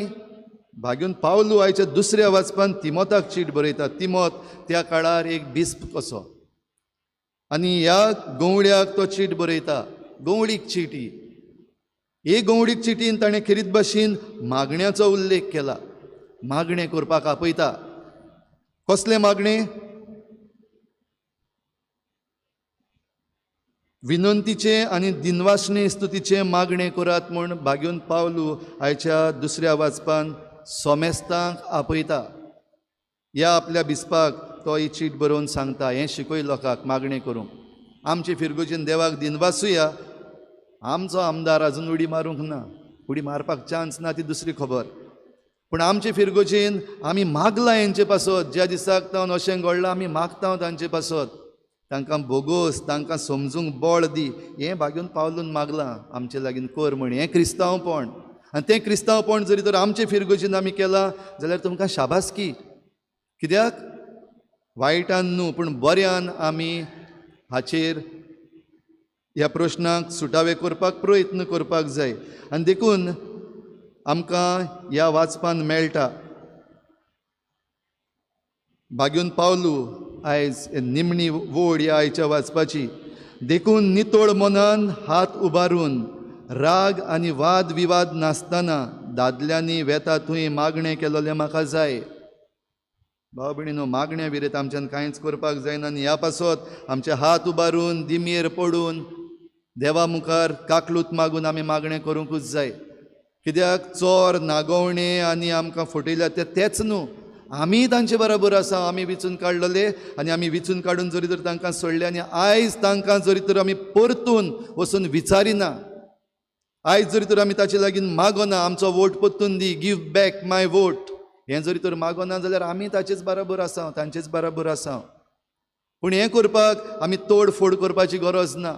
भाग्यून पावलू आयच्या दुसऱ्या वाचपान तिमोताक चीट बरयता. तिमोत त्या काळार एक बिस्प कसो, आनी ह्या गंवड्याक तो चीट बरयता, गंवडीक चीट ही. हे गंवडीक चिटीन ताणें खेरीत भाशेन मागण्याचो उल्लेख केला. मागणें करपाक आपयता. कसलें मागणें? विनंतीचें आनी दिनवासणे स्तुतीचें मागणें करात म्हूण भाग्योन पावलू आयच्या दुसऱ्या वाचपान सोमेस्तांक आपयता. ह्या आपल्या बिस्पाक तो ही चीट बरोवन सांगता, हें शिकय लोकांक मागणें करूंक. आमचे फिरगोजेन देवाक दिनवासुया. आमचो आमदार अजून उडी मारूंक ना, उडी मारपाक चान्स ना ती दुसरी खबर, पूण आमचे फिरगोजेन आमी मागलां हेंचे पासत. ज्या दिसाक तावन अशें घडलां आमी मागता तांचे पासत, तांकां भोगोस, तांकां समजूंक बळ दी, हें भाग्योन पावलून मागलां आमचे लागीं कर म्हण. हें क्रिस्तांवपण. आनी तें क्रिस्तांवपण जरी तर आमचे फिरगोजेन आमी केलां जाल्यार तुमकां शाबासकी. कित्याक वायटान न्हू पूण बऱ्यान आमी हाचेर ह्या प्रश्नाक सुटावे करपाक प्रयत्न करपाक जाय. आनी देखून आमकां ह्या वाचपान मेळटा भाग्योन पावलू आयज निमणी वोड ह्या आयच्या वाचपाची. देखून नितळ मनान हात उबारून राग आनी वाद विवाद नासतना दादल्यांनी वेता थंय मागणें केलोलें म्हाका जाय. भाव भयणीनो, मागण्या विरेत आमच्यान कांयच करपाक जायना आनी ह्या पासत आमचे हात उबारून दिमयेर पडून देवा मुखार काकलूत मागून आमी मागणें करूंकूच जाय. कित्याक चोर नागोवणे आनी आमकां फटयल्या ते तेच न्हू, आमी तांचे बरोबर आसा. आमी विचून काडलेले आनी आमी विचून काडून जरी तर तांकां सोडले आनी आयज तांकां जरी तर आमी परतून वचून विचारिना, आयज जरी तर आमी ताचे लागीं मागोना आमचो वोट परतून दी, गिव बॅक my vote, हें जरी तर मागोना जाल्यार आमी ताचेच बराबर आसा, तांचेच बराबर आसा. पूण हें करपाक आमी तोड फोड करपाची गरज ना.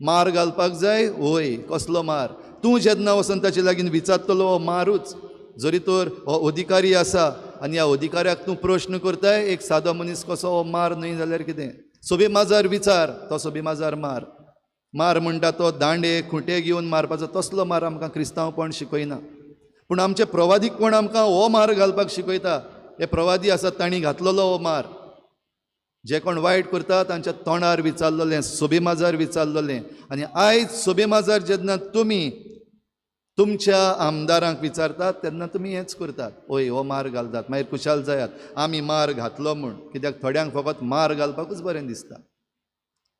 मार घालपाक जाय, वय कसलो मार, तूं जेन्ना वचून ताचे लागीं विचारतलो हो मारूच. जरी तर हो अधिकारी आसा आनी ह्या अधिकाऱ्याक तूं प्रश्न करताय, एक सादो मनीस कसो हो मार न्हय जाल्यार कितें. सोबी माजार विचार, तो सोबी माजार मार मार म्हणटा तो दांडे खुंटे घेवन मारपाचो तसलो मार आमकां क्रिस्तांवपण शिकयना. पूण आमचें प्रवादीकपण आमकां हो मार घालपाक शिकयता. हे प्रवादी आसात तांणी घातलेलो हो मार, जे कोण वायट करता तांच्या तोंडार विचारलेलें, सोबी माजार विचारलेलें. आनी आयज सोबी माजार जेन्ना तुमी तुमच्या आमदारांक विचारतात तेन्ना तुमी हेंच करतात, ओय हो मार घालतात, मागीर खुशाल जायात आमी मार घातलो म्हूण. कित्याक थोड्यांक फकत मार घालपाकूच बरें दिसता.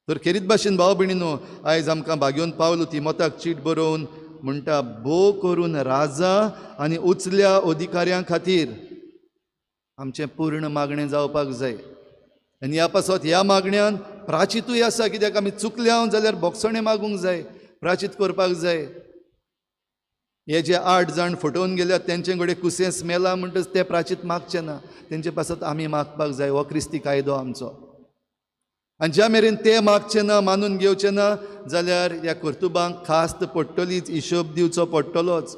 तर खेरीत भाशेन भाव भयणीनो, आयज आमकां भाग्योन पावलो तिमोताक चीट बरोवन म्हणटा, भोव करून राजा आनी उचल्या अधिकाऱ्यां खातीर आमचें पूर्ण मागणें जावपाक जाय. आनी ह्या पासत ह्या मागण्यान प्राचितूय आसा, कित्याक आमी चुकल्या जाल्यार बोगसणें मागूंक जाय, प्राचीत करपाक जाय. हे जे 8 जाण फटोवन गेल्यात तेंचे कडेन कुसेंस मेला म्हणटच ते प्राचीत मागचे ना, तेंचे पासत आमी मागपाक जाय. हो क्रिस्ती कायदो आमचो. आनी ज्या मेरेन ते मागचे ना, मानून घेवचे ना, जाल्यार ह्या कर्तुबांक खास्त पडटलीच, हिशोब दिवचो पडटलोच.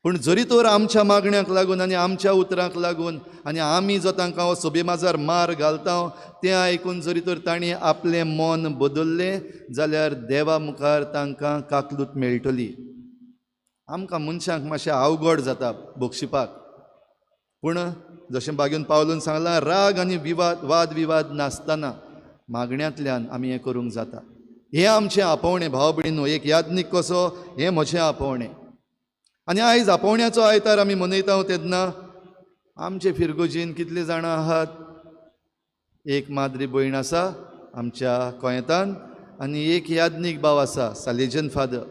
पूण जरी तर आमच्या मागण्यांक लागून आनी आमच्या उतरांक लागून आनी आमी जो तांकां हो सोबे माजार मार घालता तें आयकून जरी तर तांणी आपलें मन बदल्लें जाल्यार देवा मुखार तांकां काकलूत मेळटली. आमकां मनशांक मातशें अवघड जाता बक्षिपाक, पूण जशें बागेवन पावलून सांगलां, राग आनी विवाद वाद विवाद नासतना मागण्यांतल्यान आमी हें करूंक जाता. हें आमचें आपोवणें भाव भयणीनो, एक याज्ञीक कसो हें म्हजें आपोवणें. आनी आयज आपोवण्याचो आयतार आमी मनयता तेन्ना आमचे फिरगोजीन कितले जाणां आहात? एक माद्री भयण आसा आमच्या गोंयतान आनी एक याज्ञीक भाव आसा, सालेजन फादर.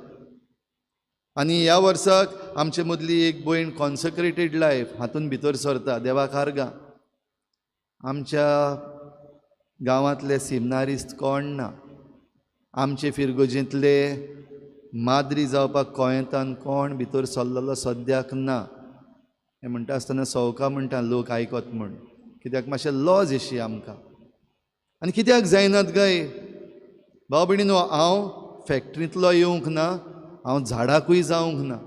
आनी ह्या वर्साक आमचे मदली एक भयण कॉन्सेक्रेटेड लायफ हातून भितर सरता देवाक आर्गां. आमच्या गांवांतले सिमनारिस्त कोण ना, आमचे फिरगोजेंतले माद्री जावपाक गोंयतान कोण भितर सरलेलो सद्याक ना. हें म्हणटा आसतना सवका म्हणटा लोक आयकत म्हूण, कित्याक मातशें लॉज अशी आमकां. आनी कित्याक जायनात काय भाव भयणीनो, हांव फॅक्ट्रींतलो येवंक ना, हांव झाडाकूय जावंक ना.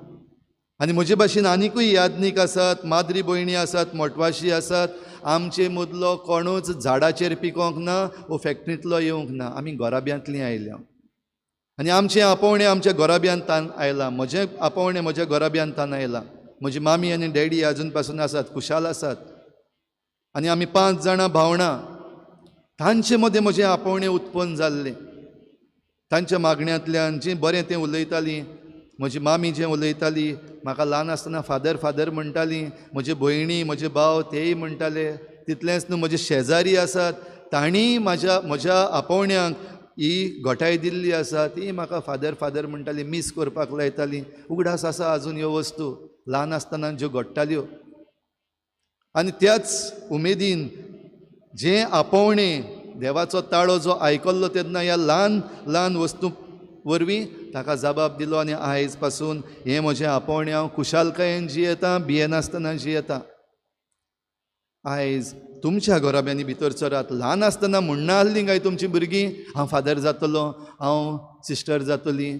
आनी म्हजे भाशेन आनिकूय याज्ञीक आसात, माद्री भयणी आसात, मोटवाशी आसात. आमचे मदलो कोणूच झाडाचेर पिकोवंक ना वो फॅक्ट्रींतलो येवंक ना, आमी गोराब्यांतलीं आयल्या. आनी आमचें आपोवणें आमच्या गोराब्यांत आयलां, म्हजें आपोवणें म्हज्या गोराब्यांत आयलां. म्हजी मामी आनी डॅडी आजून पासून आसात, खुशाल आसात. आनी आमी 5 जाणां भावणां, तांचे मदें म्हजें आपोवणें उत्पन्न जाल्लें. तांच्या मागण्यांतल्यान जें बरें तें उलयतालीं, म्हजी मामी जें उलयताली, म्हाका ल्हान आसतना फादर फादर म्हणटाली, म्हजे भयणी म्हजे भाव तेय म्हणटाले. तितलेंच न्हू, म्हजे शेजारी आसात तांणी म्हज्या आपोवण्यांक ही घोटाय दिल्ली आसा ती म्हाका फादर फादर म्हणटाली, मीस करपाक लायताली. उगडास आसा अजून ह्यो वस्तू ल्हान आसतना ज्यो घडटाल्यो. आनी त्याच उमेदीन जें आपोवणें देवाचो ताळो जो आयकल्लो तेन्ना ह्या ल्हान ल्हान वस्तू वरवीं ताका जबाब दिलो आनी आयज पासून हें म्हजें आपोवणें हांव खुशालकायेन जियेतां, भियेनासतना जियेतां. आयज तुमच्या घराब्यांनी भितर सरात. ल्हान आसतना म्हणना आहलीं काय तुमचीं भुरगीं हांव फादर जातलो, हांव सिस्टर जातली.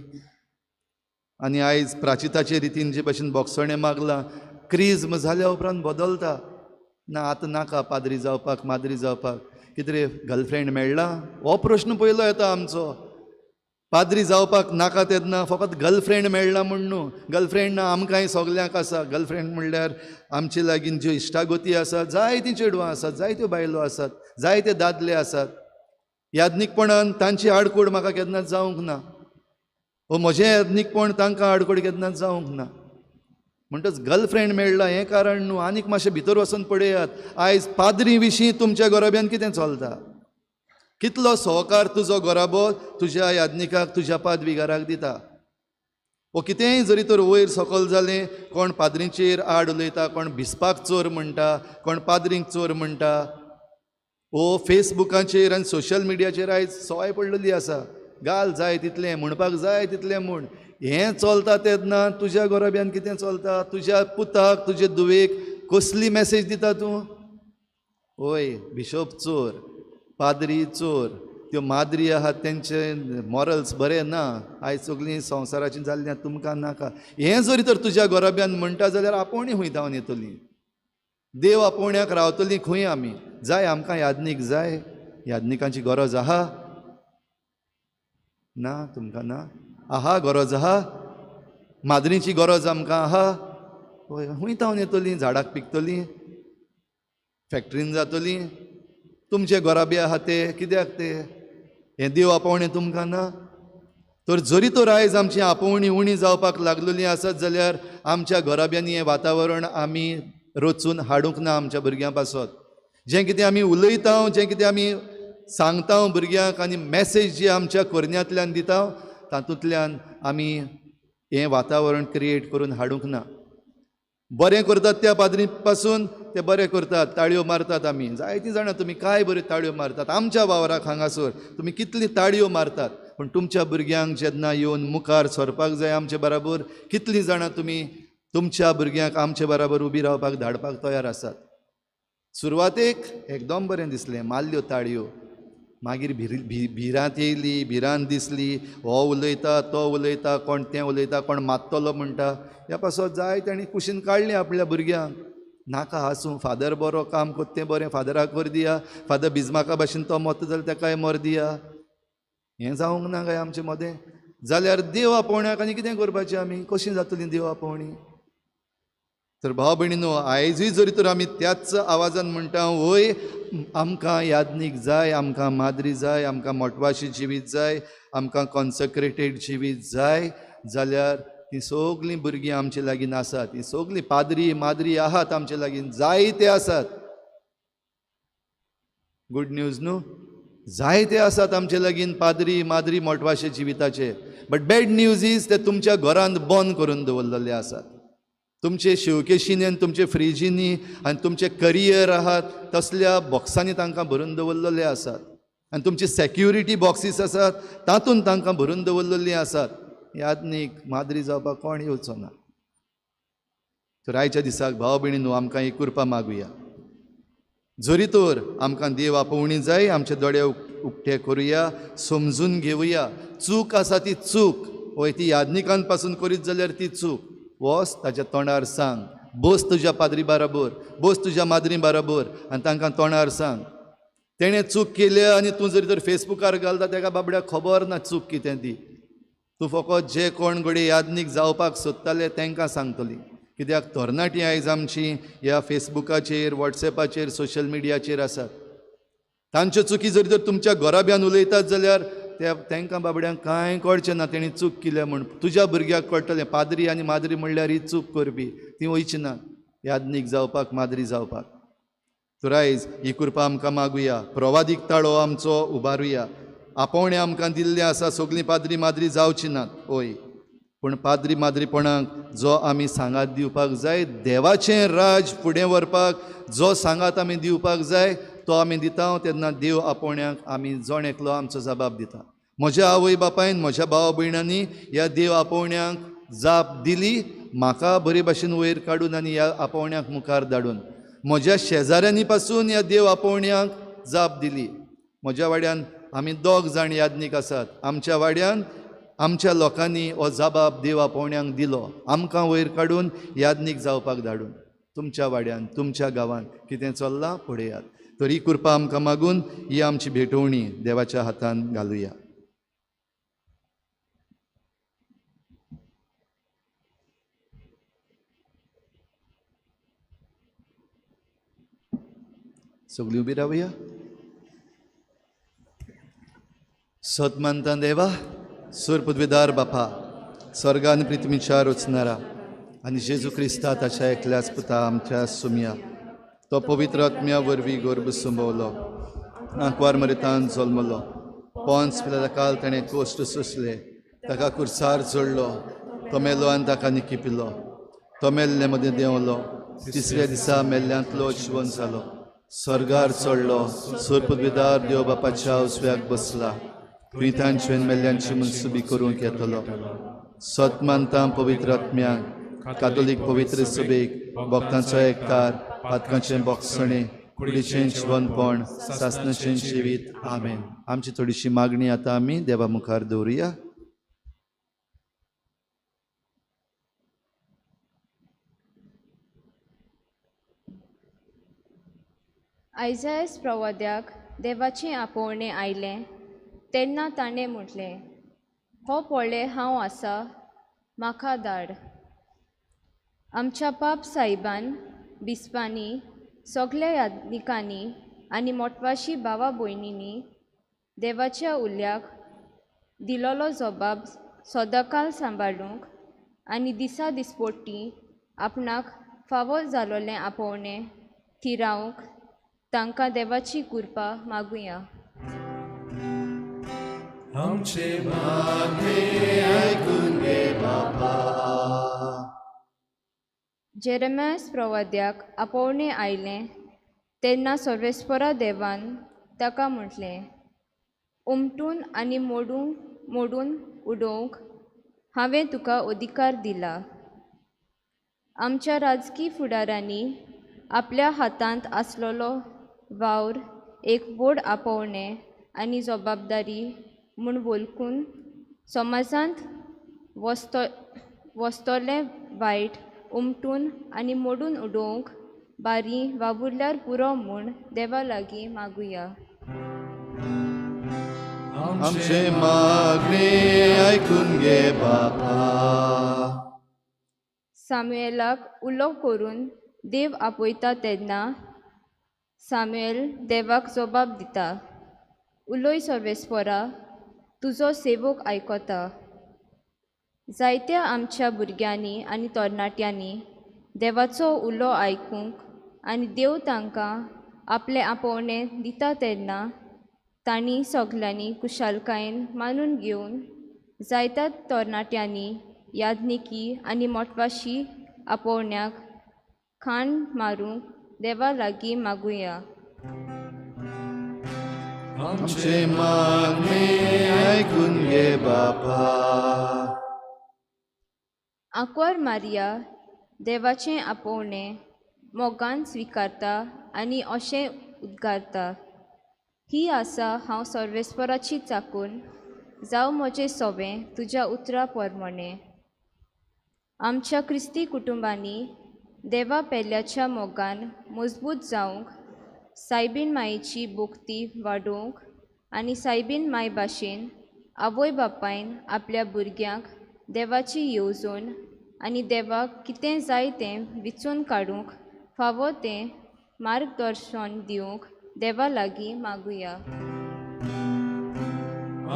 आनी आयज प्राचिताचे रितीन जे भशेन बोगसणें मागलां, क्रिज्म जाल्या उपरांत बदलता. ना आतां नाका पाद्री जावपाक, माद्री जावपाक, कितें गर्लफ्रेंड मेळ्ळा हो प्रश्न पयलो येता आमचो. पाद्री जावपाक नाका तेन्ना फकत गर्लफ्रेंड मेळ्ळा म्हूण न्हू, गर्लफ्रेंड ना आमकांय सगल्यांक आसा. गर्लफ्रेंड म्हणल्यार आमचे लागीं ज्यो इश्टागती आसा, जायतीं चेडवां आसात, जायत्यो बायलो आसात, जायते दादले आसात. याज्ञिकपणान तांची आडखोड म्हाका केन्नाच जावंक ना, वो म्हजें याज्ञिकपण तांकां आडखोड केन्नाच जावंक ना. म्हणटच गर्लफ्रेंड मेळ्ळा हें कारण न्हू. आनीक मातशें भितर वचून पळयात आयज पाद्री विशीं तुमच्या घराब्यान कितें चलता, कितलो सहकार तुजो घराबो तुज्या याज्ञिकाक, तुज्या पादविगाराक दिता. वो कितेंय जरी तर वयर सकयल जालें, कोण पाद्रींचेर आड उलयता, कोण भिजपाक चोर म्हणटा, कोण पाद्रींक चोर म्हणटा. वो फेसबुकाचेर आनी सोशल मिडियाचेर आयज सवाय पडलेली आसा, गाल जाय तितलें म्हणपाक जाय तितलें म्हूण. हें चलता तेन्ना तुज्या घराब्यान कितें चलता, तुज्या पुताक, तुजे धुवेक कसली मॅसेज दिता तूं? ओय बिशोप चोर, पाद्री चोर, त्यो माद्री आहात तेंचे मॉरल्स बरें ना, आयज सगळीं संवसाराची जाल्लीं तुमकां नाका. हें जरी तर तुज्या घराब्यान म्हणटा जाल्यार आपोवणी खंय धांवन येतली, देव आपोवण्याक रावतली खंय आमी? जाय आमकां याज्ञीक जाय, याज्ञिकांची गरज आहा ना तुमकां? ना आहा गरज आहा, माद्रीची गरज आमकां आहा. हय खंय धांवन येतली, झाडाक पिकतली, फॅक्ट्रीन जातली. तुमचे घराबे आहा ते कित्याक ते हें देव आपोवणें तुमकां ना? तर जरी तर आयज आमची आपोवणी उणी जावपाक लागलेली आसत जाल्यार आमच्या घराब्यांनी हें वातावरण आमी रचून हाडूंक ना आमच्या भुरग्यां पासत. जें कितें आमी उलयता, जें कितें आमी सांगता भुरग्यांक आनी मॅसेज जी आमच्या करण्यांतल्यान दिता तातूंतल्यान आमी हें वातावरण क्रिएट करून हाडूंक ना. बरें करतात त्या पाद्री पासून ते बरें करतात, ताळयो मारतात आमी. जायतीं जाणां तुमी काय बऱ्यो ताळयो मारतात आमच्या वावराक हांगासर, तुमी कितली ताळयो मारतात, पूण तुमच्या भुरग्यांक जेन्ना येवन मुखार सरपाक जाय आमचे बराबर, कितलीं जाणां तुमी तुमच्या भुरग्यांक आमचे बराबर उबी रावपाक धाडपाक तयार आसात? सुरवातेक एकदम बरें दिसलें, मारल्यो ताळयो, मागीर भिरांत येयली, भिरांत दिसली, हो उलयता तो उलयता, कोण तें उलयता, कोण मात्तलो म्हणटा. ह्या पासत जाय तांणी कुशीन काडलें आपल्या भुरग्यांक. नाका आसूं, फादर बरो काम कोत्ता तें बरें, फादराक वर दिया, फादर बिजमाका भाशेन तो मरता जाल्यार ताकाय मर दिया. हें जावंक ना काय आमचे मदें? जाल्यार देव आपोवण्याक आनी कितें करपाचें आमी? कशीं जातलीं देव आपोवणी? तर भाव भयणीनो, आयजूय जरी तर आमी त्याच आवाजान म्हणटा, वय आमकां याज्ञीक जाय, आमकां माद्री जाय, आमकां मोटवाशी जिवीत जाय, आमकां कॉन्सक्रेटेड जिवीत जाय, जाल्यार तीं सगळीं भुरगीं आमचे लागीं आसात, तीं सगळीं पाद्री माद्री आहात आमचे लागीं, जायते आसात. गुड न्यूज न्हू, जायते आसात आमचे लागीं पाद्री माद्री मोटवाशे जिविताचे. बट बॅड न्यूज is ते तुमच्या घरांत बंद करून दवरलेले आसात. तुमचे शिवकेशींनी आनी तुमचे फ्रिजींनी आनी तुमचे करियर आहात तसल्या बॉक्सांनी तांकां भरून दवरलेले आसात, आनी तुमचे सॅक्युरिटी बॉक्सीस आसात तातूंत तांकां भरून दवरलेलीं आसात. याज्ञीक माद्री जावपाक कोण येवचो ना. तर आयच्या दिसाक भाव भयणीनो आमकां ही कृपा मागुया. जरी तर आमकां देव आपोवणी जाय, आमचे दोळे उक्ते करुया, समजून घेवया चूक आसा ती चूक, वय ती याज्ञिकान पासून करीत जाल्यार ती चूक, वच ताच्या तोंडार सांग, बस तुज्या पाद्री बाराबर, बस तुज्या माद्री बाराबर आनी तांकां तोंडार सांग तेणें चूक केल्या. आनी तूं जरी तर फेसबुकार घालता ताका बाबड्याक खबर ना चूक कितें ती. तूं फकत जे कोण घडये याज्ञीक जावपाक सोदताले तांकां सांगतली. कित्याक तरणाटीं आयज आमची ह्या फेसबुकाचेर, वॉट्सॅपाचेर, सोशल मिडियाचेर आसात. तांच्यो चुकी जरी तर तुमच्या घराब्यान उलयतात जाल्यार त्या तांकां बाबड्यांक कांय कळचें ना तेणी चूक केल्या म्हूण. तुज्या भुरग्याक कळटलें पाद्री आनी माद्री म्हणल्यार ही चूक करपी, ती वयची ना याज्ञीक जावपाक, माद्री जावपाक. तर आयज ही कृपा आमकां मागुया, प्रवादीक ताळो आमचो उबारुया. आपोवणें आमकां दिल्लें आसा, सगळीं पाद्री माद्री जावची नात, ओय, पूण पाद्री माद्रीपणाक जो आमी सांगात दिवपाक जाय, देवाचें राज फुडें व्हरपाक जो सांगात आमी दिवपाक जाय तो आमी दिता. तेन्ना देव आपोवण्याक आमी जण एकलो आमचो जबाब दिता. म्हज्या आवय बापायन, म्हज्या भाव भयणांनी ह्या देव आपोवण्याक जाप दिली, म्हाका बरे भाशेन वयर काडून आनी ह्या आपोवण्याक मुखार धाडून. म्हज्या शेजाऱ्यांनी पासून ह्या देव आपोवण्याक जाप दिली. म्हज्या वाड्यान आमी 2 जाण याज्ञीक आसात. आमच्या वाड्यान आमच्या लोकांनी हो जबाब देव आपोवण्याक दिलो, आमकां वयर काडून याज्ञीक जावपाक धाडून. तुमच्या वाड्यान, तुमच्या गांवान कितें चल्लां पळयात. तर ही कृपा आमकां मागून ही आमची भेटवणी देवाच्या हातान घालुया. सगळीं उबी रावया. सत मानता देवा, सुरपुदविदार बापा, स्वर्गान पृथ्वीच्या रचणारा आनी जेजू क्रिस्ता ताच्या एकल्याच पुता आमच्या सुमया, तो पवित्र आत्म्या वरवीं गर्भ संभवलो, आंकवार मरितान जल्मलो, पोन्स पिलाला काल ताणें कोश्ट सोंसले, ताका कुर्सार चडलो, तो मेलो आनी ताका निकिपिलो, तो मेल्ले मदें देंवलो, तिसऱ्या दिसा मेल्ल्यांतलो जिवन जालो, स्वर्गार चडलो, सुरपुदविदार देव बापाच्या उजव्याक बसला, प्रितांचें मेल्ल्यांची मनसुबी करूंक येतलो. सत मानता पवित्र आत्म्याक, कातोलीक पवित्र सभेक, भक्तांचो एककार, पातकांचें बोगसणें, कुडीचें जिवनपण, सासणाचें जिवीत. आमेन. आमची थोडीशी मागणी आतां आमी देवा मुखार दवरुया. आयजायस प्रवाद्याक देवाचें आपोवणें आयलें तेन्ना ताणें म्हटलें, हो पळय हांव आसा, म्हाका धाड. आमच्या पाप साहेबान, बिस्पांनी, सगल्या याज्ञिकांनी आनी मोटवाशी भावा भयणींनी देवाच्या उल्याक दिलोलो जबाब सदांकाल सांबाळूंक आनी दिसा दिसपोटी आपणाक फावो जालोलें आपोवणें थिरावंक तांकां देवाची कृपा मागुया. आमचे मागणे आयकून घे बापा. जेरेमियास प्रवाद्याक आपोवणें आयलें तेन्ना सर्वेस्परा देवान ताका म्हटलें, उमटून आनी मोडून उडोवंक हांवें तुका अधिकार दिला. आमच्या राजकी फुडारांनी आपल्या हातांत आसलेलो वावर एक व्हड आपोवणें आनी जबाबदारी म्हूण वळखून समाजांत वस्तोलें वायट उमटून आनी मोडून उडोवंक बारी वावुरल्यार पुरो म्हूण देवा लागीं मागुया. आमचे मागणे आयकून घे बापा. सामुएलाक उलो करून देव आपयता तेन्ना सामुएल देवाक जबाब दिता, उलोय सर्वेस्परा, तुजो सेवक आयकता. जायत्या आमच्या भुरग्यांनी आनी तरणाट्यांनी देवाचो उलो आयकूंक आनी देव तांकां आपलें आपोवणें दिता तेन्ना तांणी सगल्यांनी कुशालकायेन मानून घेवन जायत्या तरणाट्यांनी याज्ञिकी आनी मोटवाशी आपोवण्याक खाण मारूंक देवा लागीं मागुया. आमचे मागणे आयकून घे बापा. आंकवार मारिया देवाचें आपोवणें मोगान स्विकारता आनी अशें उद्गारता, ही आसा हांव सर्वेस्पराची चाकून, जावं म्हजें सोबें तुज्या उतरा प्रमाणें. आमच्या क्रिस्ती कुटुंबांनी देवा पेल्याच्या मोगान मजबूत जावंक, सायबीन मायेची भक्ती वाडोवंक आनी सायबीन माय भाशेन आवय बापायन आपल्या भुरग्यांक देवाची येवजण आनी देवाक कितें जाय तें विचून काडूंक फावो तें मार्गदर्शन दिवंक देवा लागीं मागुया.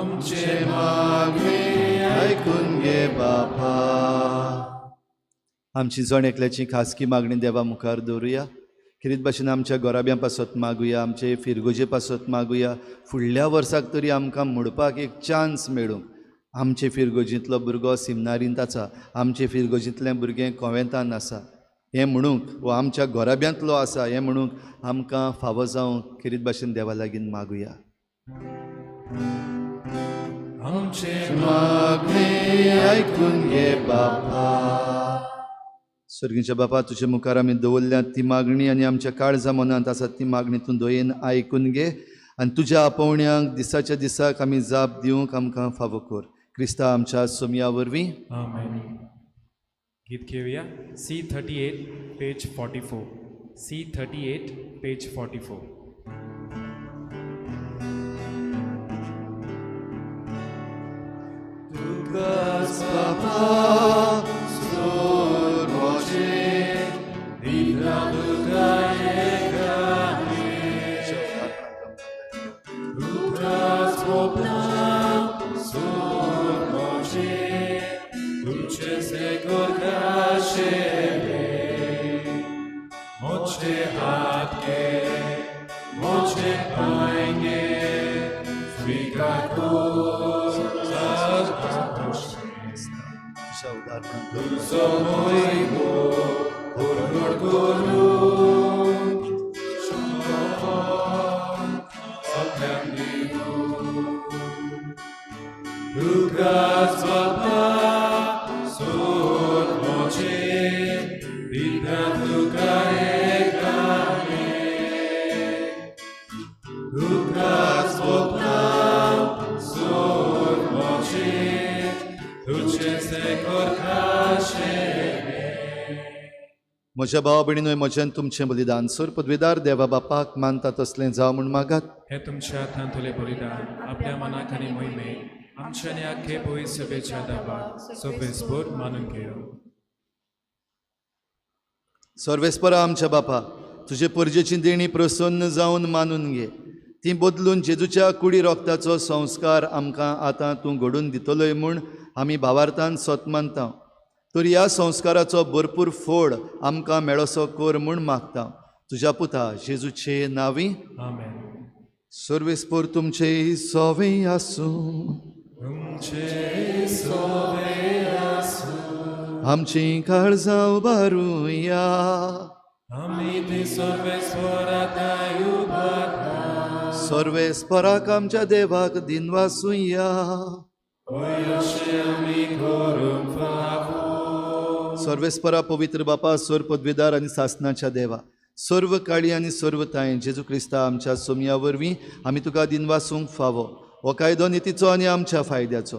आमचे मागणे आयकून घे बापा. आमची जण एकल्याची खासगी मागणी देवा मुखार दवरुया. खेरीत भाशेन आमच्या गोराब्यां पासत मागुया, आमचे फिरगोजे पासत मागुया, फुडल्या वर्साक तरी आमकां म्हणपाक एक चान्स मेळूंक. आमचे फिरगोजींतलो भुरगो सिमनारींत आसा, आमचे फिरगोजींतलें भुरगें कोवेंतान आसा हें म्हणूंक, वो आमच्या घराब्यांतलो आसा हें म्हणूंक आमकां फावो जावंक खेरीत भाशेन देवा लागीं मागुया. आमचे मागणें आयकून घे बापा. सर्गीच्या बापा, तुजे मुखार आमी दवरल्यात ती मागणी आनी आमच्या काळजा मनांत आसा ती मागणी तूं दयेन आयकून घे आनी तुज्या आपोवण्यांक दिसाच्या दिसाक आमी जाप दिवंक आमकां फावो कर. क्रिस्ता आमच्या सोमया वरवीं. आमेन. गीत घेऊया C38 page 44. C38 page 44. तुकाच बापा स्तोत्र म्हजें, दिता तुका एकाने. तुकाच बापा स्तोत्र म्हजें, तुझे सेकोर खाशेले. मोचे हात घे, मोचे पांय घे, स्वीकार कर तुजो मोग परगट करून सगळ्यांक दिवूं. तुकाच बापा स्तोत्र म्हजें, दिता तुका एकाने. तुकाच बापा स्तोत्र म्हजें, तुझे सेकोर खाशेले. म्हज्या भावा भयणीनो, म्हज्यान तुमचें बलिदान सर पदवेदार देवा बापाक मानता तसलें जावं म्हूण मागात. हे तुमच्या हातांतले बलिदान आपल्या मनाक आनी मोहिमेक आमच्या आनी आख्खे भोय सभेच्या दाबाक सर्वेस्पर मानून घेवं. सर्वेस्परा आमच्या बापा, तुजे परजेची देणी प्रसन्न जावन मानून घे. ती बदलून जेजूच्या कुडी रोगताचो संस्कार आमकां आतां तूं घडून दितलोय म्हूण आमी भावार्थान सत मानता. तर ह्या संस्काराचो भरपूर फोड आमकां मेळोसो कर म्हूण मागता. तुज्या पुता जेजूचे नांवी. आमेन. सर्वेस्पर तुमचे सोवे आसूं. तुमचे सोवे आसूं. आमची काळजां उबारुया. आमी ती सर्वेस्परा थांय उबारता. सर्वेस्पराक आमच्या देवाक दिनवासुया. सर्वेस्परा पवित्र बापा, सर्व पदवीदार आनी सासनाच्या देवा, सर्व काळी आनी सर्व ताय जेजू क्रिस्ता आमच्या सोमया वरवीं आमी तुका दिनवासूंक फावो. हो कायदो नितीचो आनी आमच्या फायद्याचो.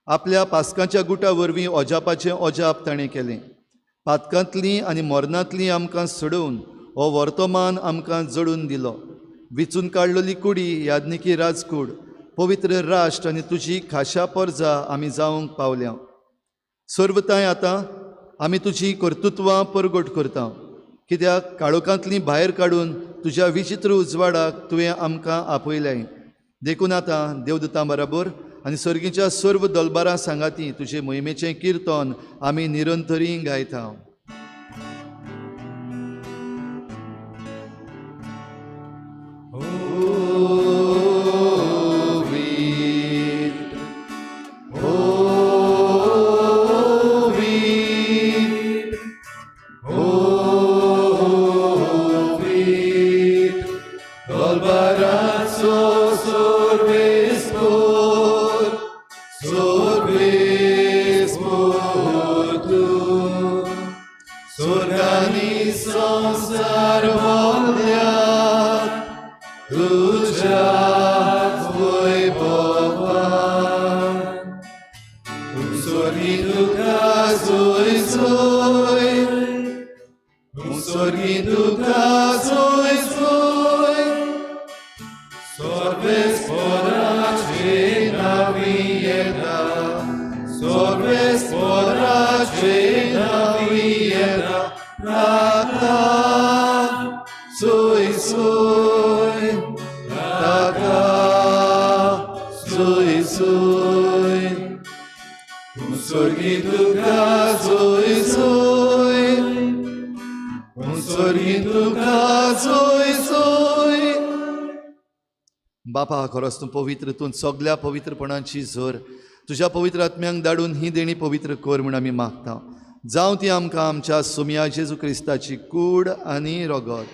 आपल्या पास्कांच्या गुटा वरवीं अजापाचें अजाप ताणें केलें. पातकांतलीं आनी मरणांतलीं आमकां सोडोवन हो वर्तमान आमकां जडून दिलो. विचून काडलेली कुडी याज्ञिकी राजकूड, पवित्र राष्ट्र आनी तुजी खाशा परजा आमी जावंक पावल्या. सर्वताय आतां आमी तुजी कर्तृत्वां परगट करता, कित्याक काळोखांतलीं भायर काडून तुज्या विचित्र उजवाडाक तुवें आमकां आपयलें. देखून आतां देवदूतां बराबर आनी सर्गीच्या सर्व दलबारां सांगाती तुजे मोहिमेचें किर्तन आमी निरंतरी गायता. सर्गी तुका जोय जोय. बापा खरोच तूं पवित्र, तूं सगल्या पवित्रपणाची झर. तुज्या पवित्र आत्म्यांक धाडून ही देणी पवित्र कर म्हूण आमी मागता. जावं ती आमकां आमच्या सुमया जेजू क्रिस्ताची कूड आनी रगत.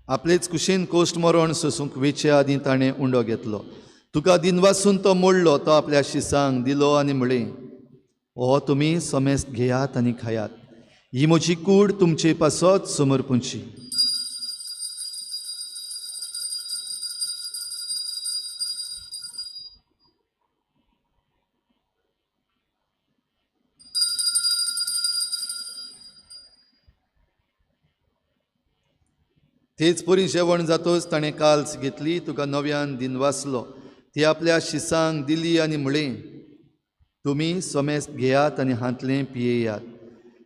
आपलेच कुशीन कोश्ट मरण सोसूंक वेचे आदीं ताणें उंडो घेतलो. तुका दिनवासून तो मोडलो, तो आपल्या शिसांक दिलो आनी म्हळें, हो तुमी समेस्त घेयात आनी खायात, ही म्हजी कूड तुमचे पासत समर्पूंची. तेच परी जेवण जातोच ताणें काल्स घेतली, तुका नव्यान दिनवासलो, ती आपल्या शिसांक दिली आनी म्हळें, तुमी समेस्त घेयात आनी हांतलें पियेयात,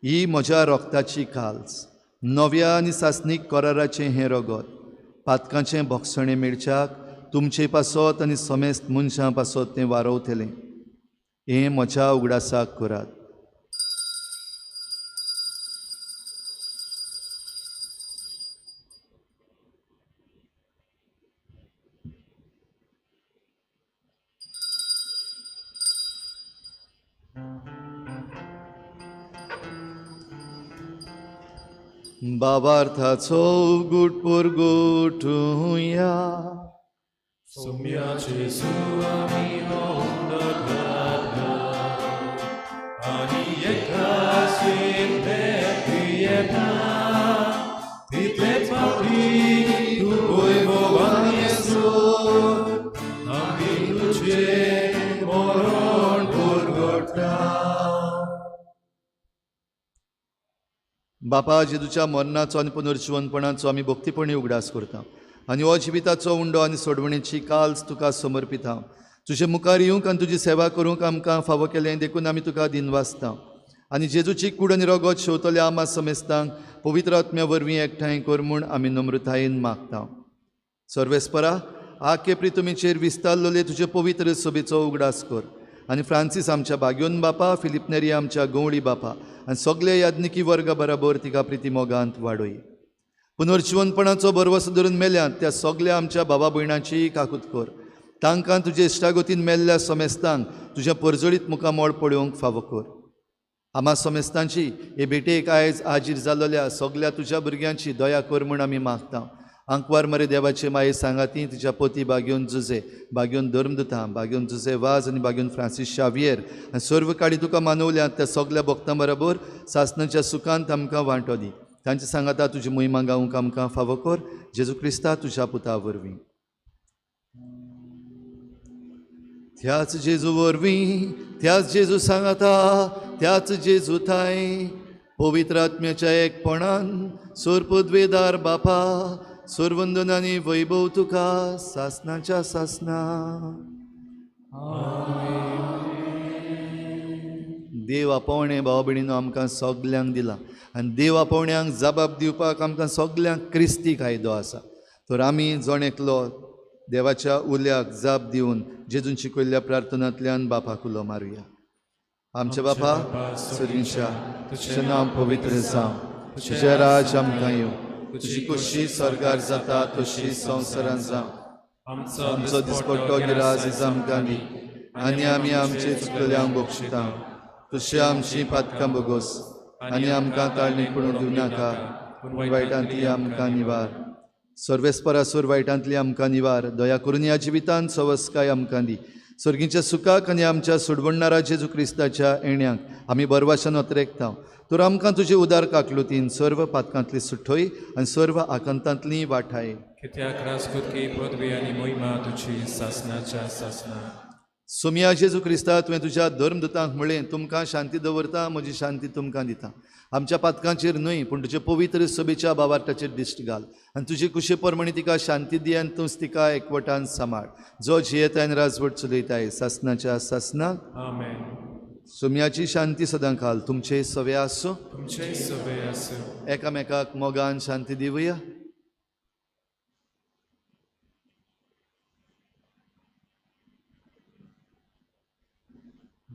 ही म्हज्या रोगताची काल्स, नव्या आनी सासणीक कराराचें हें रगत, पातकांचें भोगसणें मेळच्याक तुमचे पासत आनी समेस्त मनशां पासत तें वारवतलें. हें म्हज्या उगडासाक करात. बाबार्थाचो गुट पुरगुटुया. सोम्या जेजू आमी हो उंडो घातला आनी एकाशीन पियेता तितलेच फावटी तूं वैभवान येसो आमी तुजें मरण पुरगुटा. बापा जेजूच्या मरणाचो आनी पुनर्जिवनपणाचो आमी भक्तीपणी उगडास करता आनी हो जिविताचो उंडो आनी सोडवणेची काल्स तुका समर्पिता. तुजे मुखार येवंक आनी तुजी सेवा करूंक आमकां फावो केलें देखून आमी तुका दिनवासता. आनी जेजूची कूड आनी रगत शेवतल्या आमा समेस्तांक पवित्र आत्म्या वरवीं एकठांय कर म्हूण आमी नम्रतायेन मागता. सर्वेस्परा आखे प्रितुमीचेर विस्तारलेले तुजे पवित्र सभेचो उगडास कर आनी फ्रांसीस आमच्या बाग्योन बापा, फिलीप नेरी आमच्या गवळी बापा आनी सगळे याज्ञिकी वर्गा बराबर तिका प्रिती मोगांत वाडय. पुनर्जिवनपणाचो भरवसो धरून मेल्यात त्या सगल्या आमच्या बाबा भयणाची काकूत कर. तांकां तुजे इश्टागतीन मेल्ल्या समेस्तांक तुज्या परजळीत मुखामळ पळोवंक फावो कर. आमा समेस्तांची हे भेटेक आयज हाजीर जाल्ल्या सगल्या तुज्या भुरग्यांची दया कर म्हूण आमी मागता. आंकवार मरे देवाचे माये सांगाती तिच्या पोती बागेवन जुजे, बागेवन धर्मदुतां, बागेवन जुजे वाज आनी बागेवन फ्रांसीस शावियर आनी सर्व काळी तुका मानवल्यात त्या सगल्या भक्तां बरोबर सासणाच्या सुखांत आमकां वांटो दी. तांचे सांगाता तुजी मोहिमा गावंक आमकां फावो कर. जेजू क्रिस्ता तुज्या पुता वरवीं. त्याच जेजू वरवीं, त्याच जेजू सांगाता, त्याच जेजू थांय पवित्र आत्म्याच्या एकपणान सोरपदवेदार बापा सर्वंदन आनी वैभव तुका सासणाच्या सासना. देव आपोवणें भाव भयणीनो आमकां सगल्यांक दिलां आनी देव आपोवण्यांक जबाब दिवपाक आमकां सगल्यांक क्रिस्ती कायदो आसा. तर आमी जण एकलो देवाच्या उल्याक जाप दिवन जेजून शिकयल्ल्या प्रार्थनांतल्यान बापाक उलो मारुया. आमच्या बापा सर्गीच्या, तुजें नांव पवित्र जावं, तुजें राज आमकां येवं, तुजी खोशी स्वर्गार जाता तशी संवसारांत जावं. आमचो दिसपट्टो गिराज आमकां दी आनी आमी आमचे चुकलेल्यांक बक्षिता तशी आमची पातकां बोगोस आनी आमकां ताळणी पडून दिवं नाका, पूण वायटांतली आमकां निवार. सर्वेस्परासूर वायटांतली आमकां निवार. दया करून ह्या जिवितांत सवस्काय आमकां दी. सर्गीच्या सुखाक आनी आमच्या सोडवणणारा जेजू क्रिस्ताच्या येण्याक आमी बरवाशान अत्रेकता. तर आमकां तुजे उदार काकलुतीन सर्व पातकांतली सुठोय आनी सर्व आकांतांतली वाठाय. कित्याक राजकुतकी पदवी आनी मोहिमा तुजी सासणाच्या सासना. सोमया जेजू क्रिस्ता, तुवें तुज्या धर्मदुतांक म्हळें, तुमकां शांती दवरता, म्हजी शांती तुमकां दिता. आमच्या पातकांचेर न्हय पूण तुजे पवित्र सभेच्या बावार्थाचेर दिश्ट घाल आनी तुजे कुशे प्रमाणे तिका शांती दी आनी तूंच तिका एकवटान सांबाळ, जो जियेताय आनी राजवट चलयताय सासणाच्या सासनाक. आमेन. सोमयाची शांती सदां काल तुमचे सवे आसूं, तुमचे सवे आसूं. एकामेकाक मोगान शांती दिवया.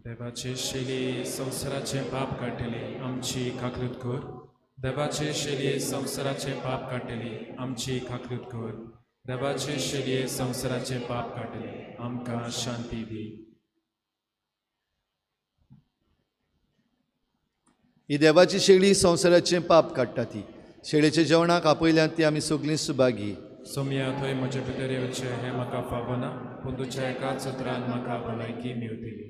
देवाचे शेली संवसाराचें पाप काडटली आमची काकृत कर. देवाचे शेलये संवसाराचें पाप काडटली आमची काकृत कर. देवाचे शेलये संवसाराचें पाप काडटली आमकां शांती दी. ही देवाची शेळी संवसाराचें पाप काडटा. ती शेळेच्या जेवणाक आपयल्यात ती आमी सगळीं सुभागी. सोमया थंय म्हजे भितर येवचें हें म्हाका फावना, पूण तुज्या एकाच उतरान म्हाका भलायकी मेवतली.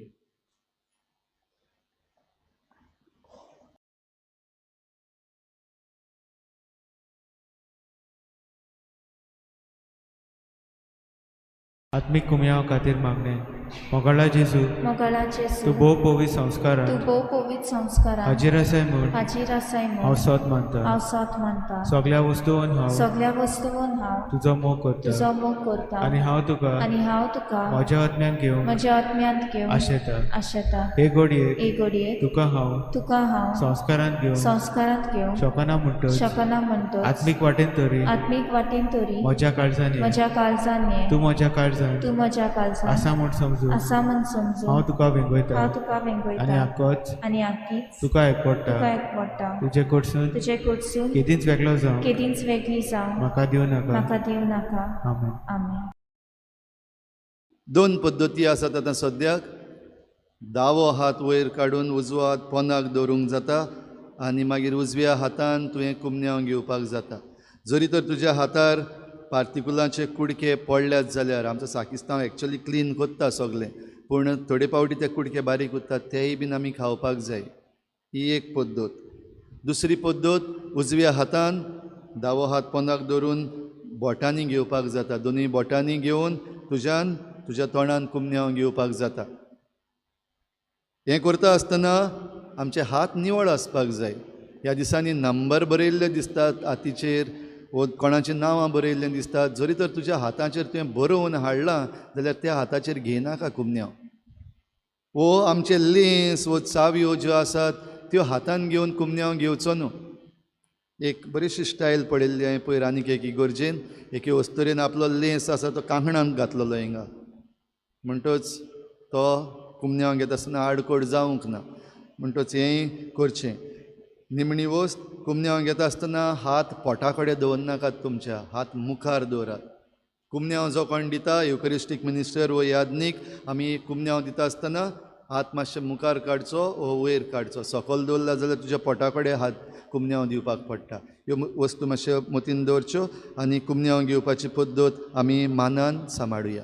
आत्मीक कुमयांव खातीर मागणें. मोगाळा जेजू, मोगाळा जेजू, तूं भोव पवित्र संस्कारान, तूं भोव पवित्र संस्कारान हाजीर आसाय म्हूण, हाजीर आसाय म्हूण हांव सोद मानता, हांव सोद मानता. सगळ्या वस्तून हांव, सगळ्या वस्तून हांव तुजो मोग करता, तुजो मोग करता. आनी हांव तुका, आनी हांव तुका म्हज्या आत्म्यान घेवन, म्हज्या आत्म्यांत घेवन आशेता, आशेता. हे घडयेक, हे घडयेक तुका हांव, तुका हांव संस्कारांत घेवन, संस्कारांत घेवन शकना म्हणटच, शकना म्हणटच आत्मीक वाटेन तरी, आत्मीक वाटेन तरी म्हज्या काळजान, म्हज्या काळजान ये, तूं म्हज्या काळजान, तूं म्हज्या काळजान आसा म्हूण समजून, आसा म्हूण समजून हांव तुका वेंगयता, हांव तुका वेंगयता. आनी आकोच, आनी आकीच तुका एकवडटा, तुका एकवडटा. तुजे कडसून, तुजे कडसून केदींच वेगळो जावं, केदींच वेगळी जावं म्हाका दिवं नाका, म्हाका दिवं नाका. आमेन. आमेन. दोन पद्दती आसात आतां सद्याक. दावो हात वयर काडून उजवो हात पोंदाक दवरूंक जाता आनी मागीर उजव्या हातान तुवें कुमन्यांव घेवपाक जाता. जरी तर तुज्या हातार पार्तिकुलांचे कुडके पडल्यात जाल्यार, आमचो साकिस्तांव एक्चुअली क्लीन करता सगळें, पूण थोडे फावटी ते कुडके बारीक उरतात, तेय बीन आमी खावपाक जाय. ही एक पद्दत. दुसरी पद्दत, उजव्या हातान दावो हात पोंदाक दवरून बोटांनी घेवपाक जाता. दोनूय बोटांनी घेवन तुज्यान तुज्या तोंडान कुमन्यांव घेवपाक जाता. हें करता आसतना आमचे हात निवळ आसपाक जाय. ह्या दिसांनी नंबर बरयल्ले दिसतात हातीचेर, वो कोणाची नांवां बरयल्लीं दिसतात. जरी तर तुज्या हाताचेर तुवें बरोवन हाडलां जाल्यार त्या हाताचेर घेयनाका कुमन्यांव. वो आमचे लेंस वो चावयो ज्यो आसात त्यो हातान घेवन कुमन्यांव घेवचो न्हू. एक बरीशी स्टायल पडिल्ली हांवें पयर आनीक एक इगर्जेन, एके अस्तुरेन आपलो लेंस आसा तो कांकणांत घातलेलो हिंगा, म्हणटच तो कुमन्यांव घेता आसतना आडकोड जावंक ना. म्हणटच हेंय करचें. निमणी वस्त, कुमन्यांव घेता आसतना हात पोटा कडेन दवरनाकात, तुमच्या हात मुखार दवरात. कुमन्यांव जो कोण दिता, युकरिस्टीक मिनिस्टर वो याज्ञीक, आमी कुमन्यांव दिता आसतना हात मातशे मुखार काडचो वो वयर काडचो. सकयल दवरला जाल्यार तुज्या पोटा कडेन हात कुमन्यांव दिवपाक पडटा. ह्यो वस्तू मातश्यो मतीन दवरच्यो आनी कुमन्यांव घेवपाची पद्दत आमी मानान सांबाळुया.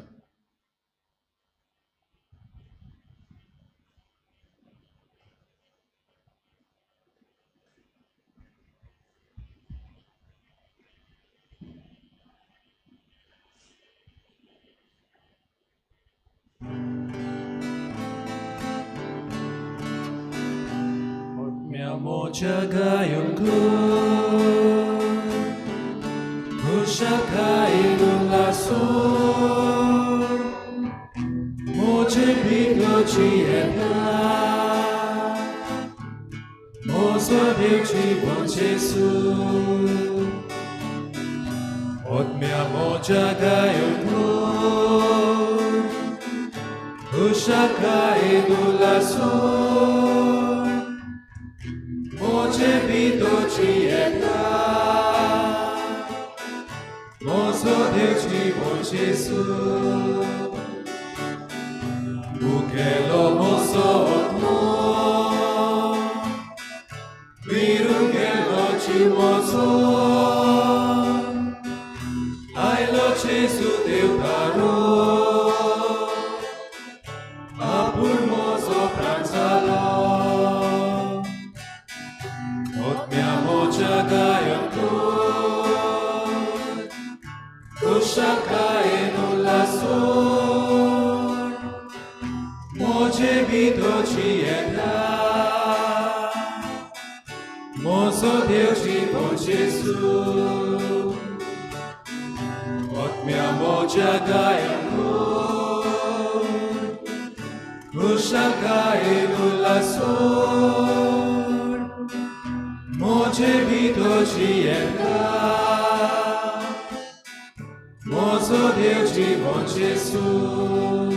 Mozo Deus de bom Jesus,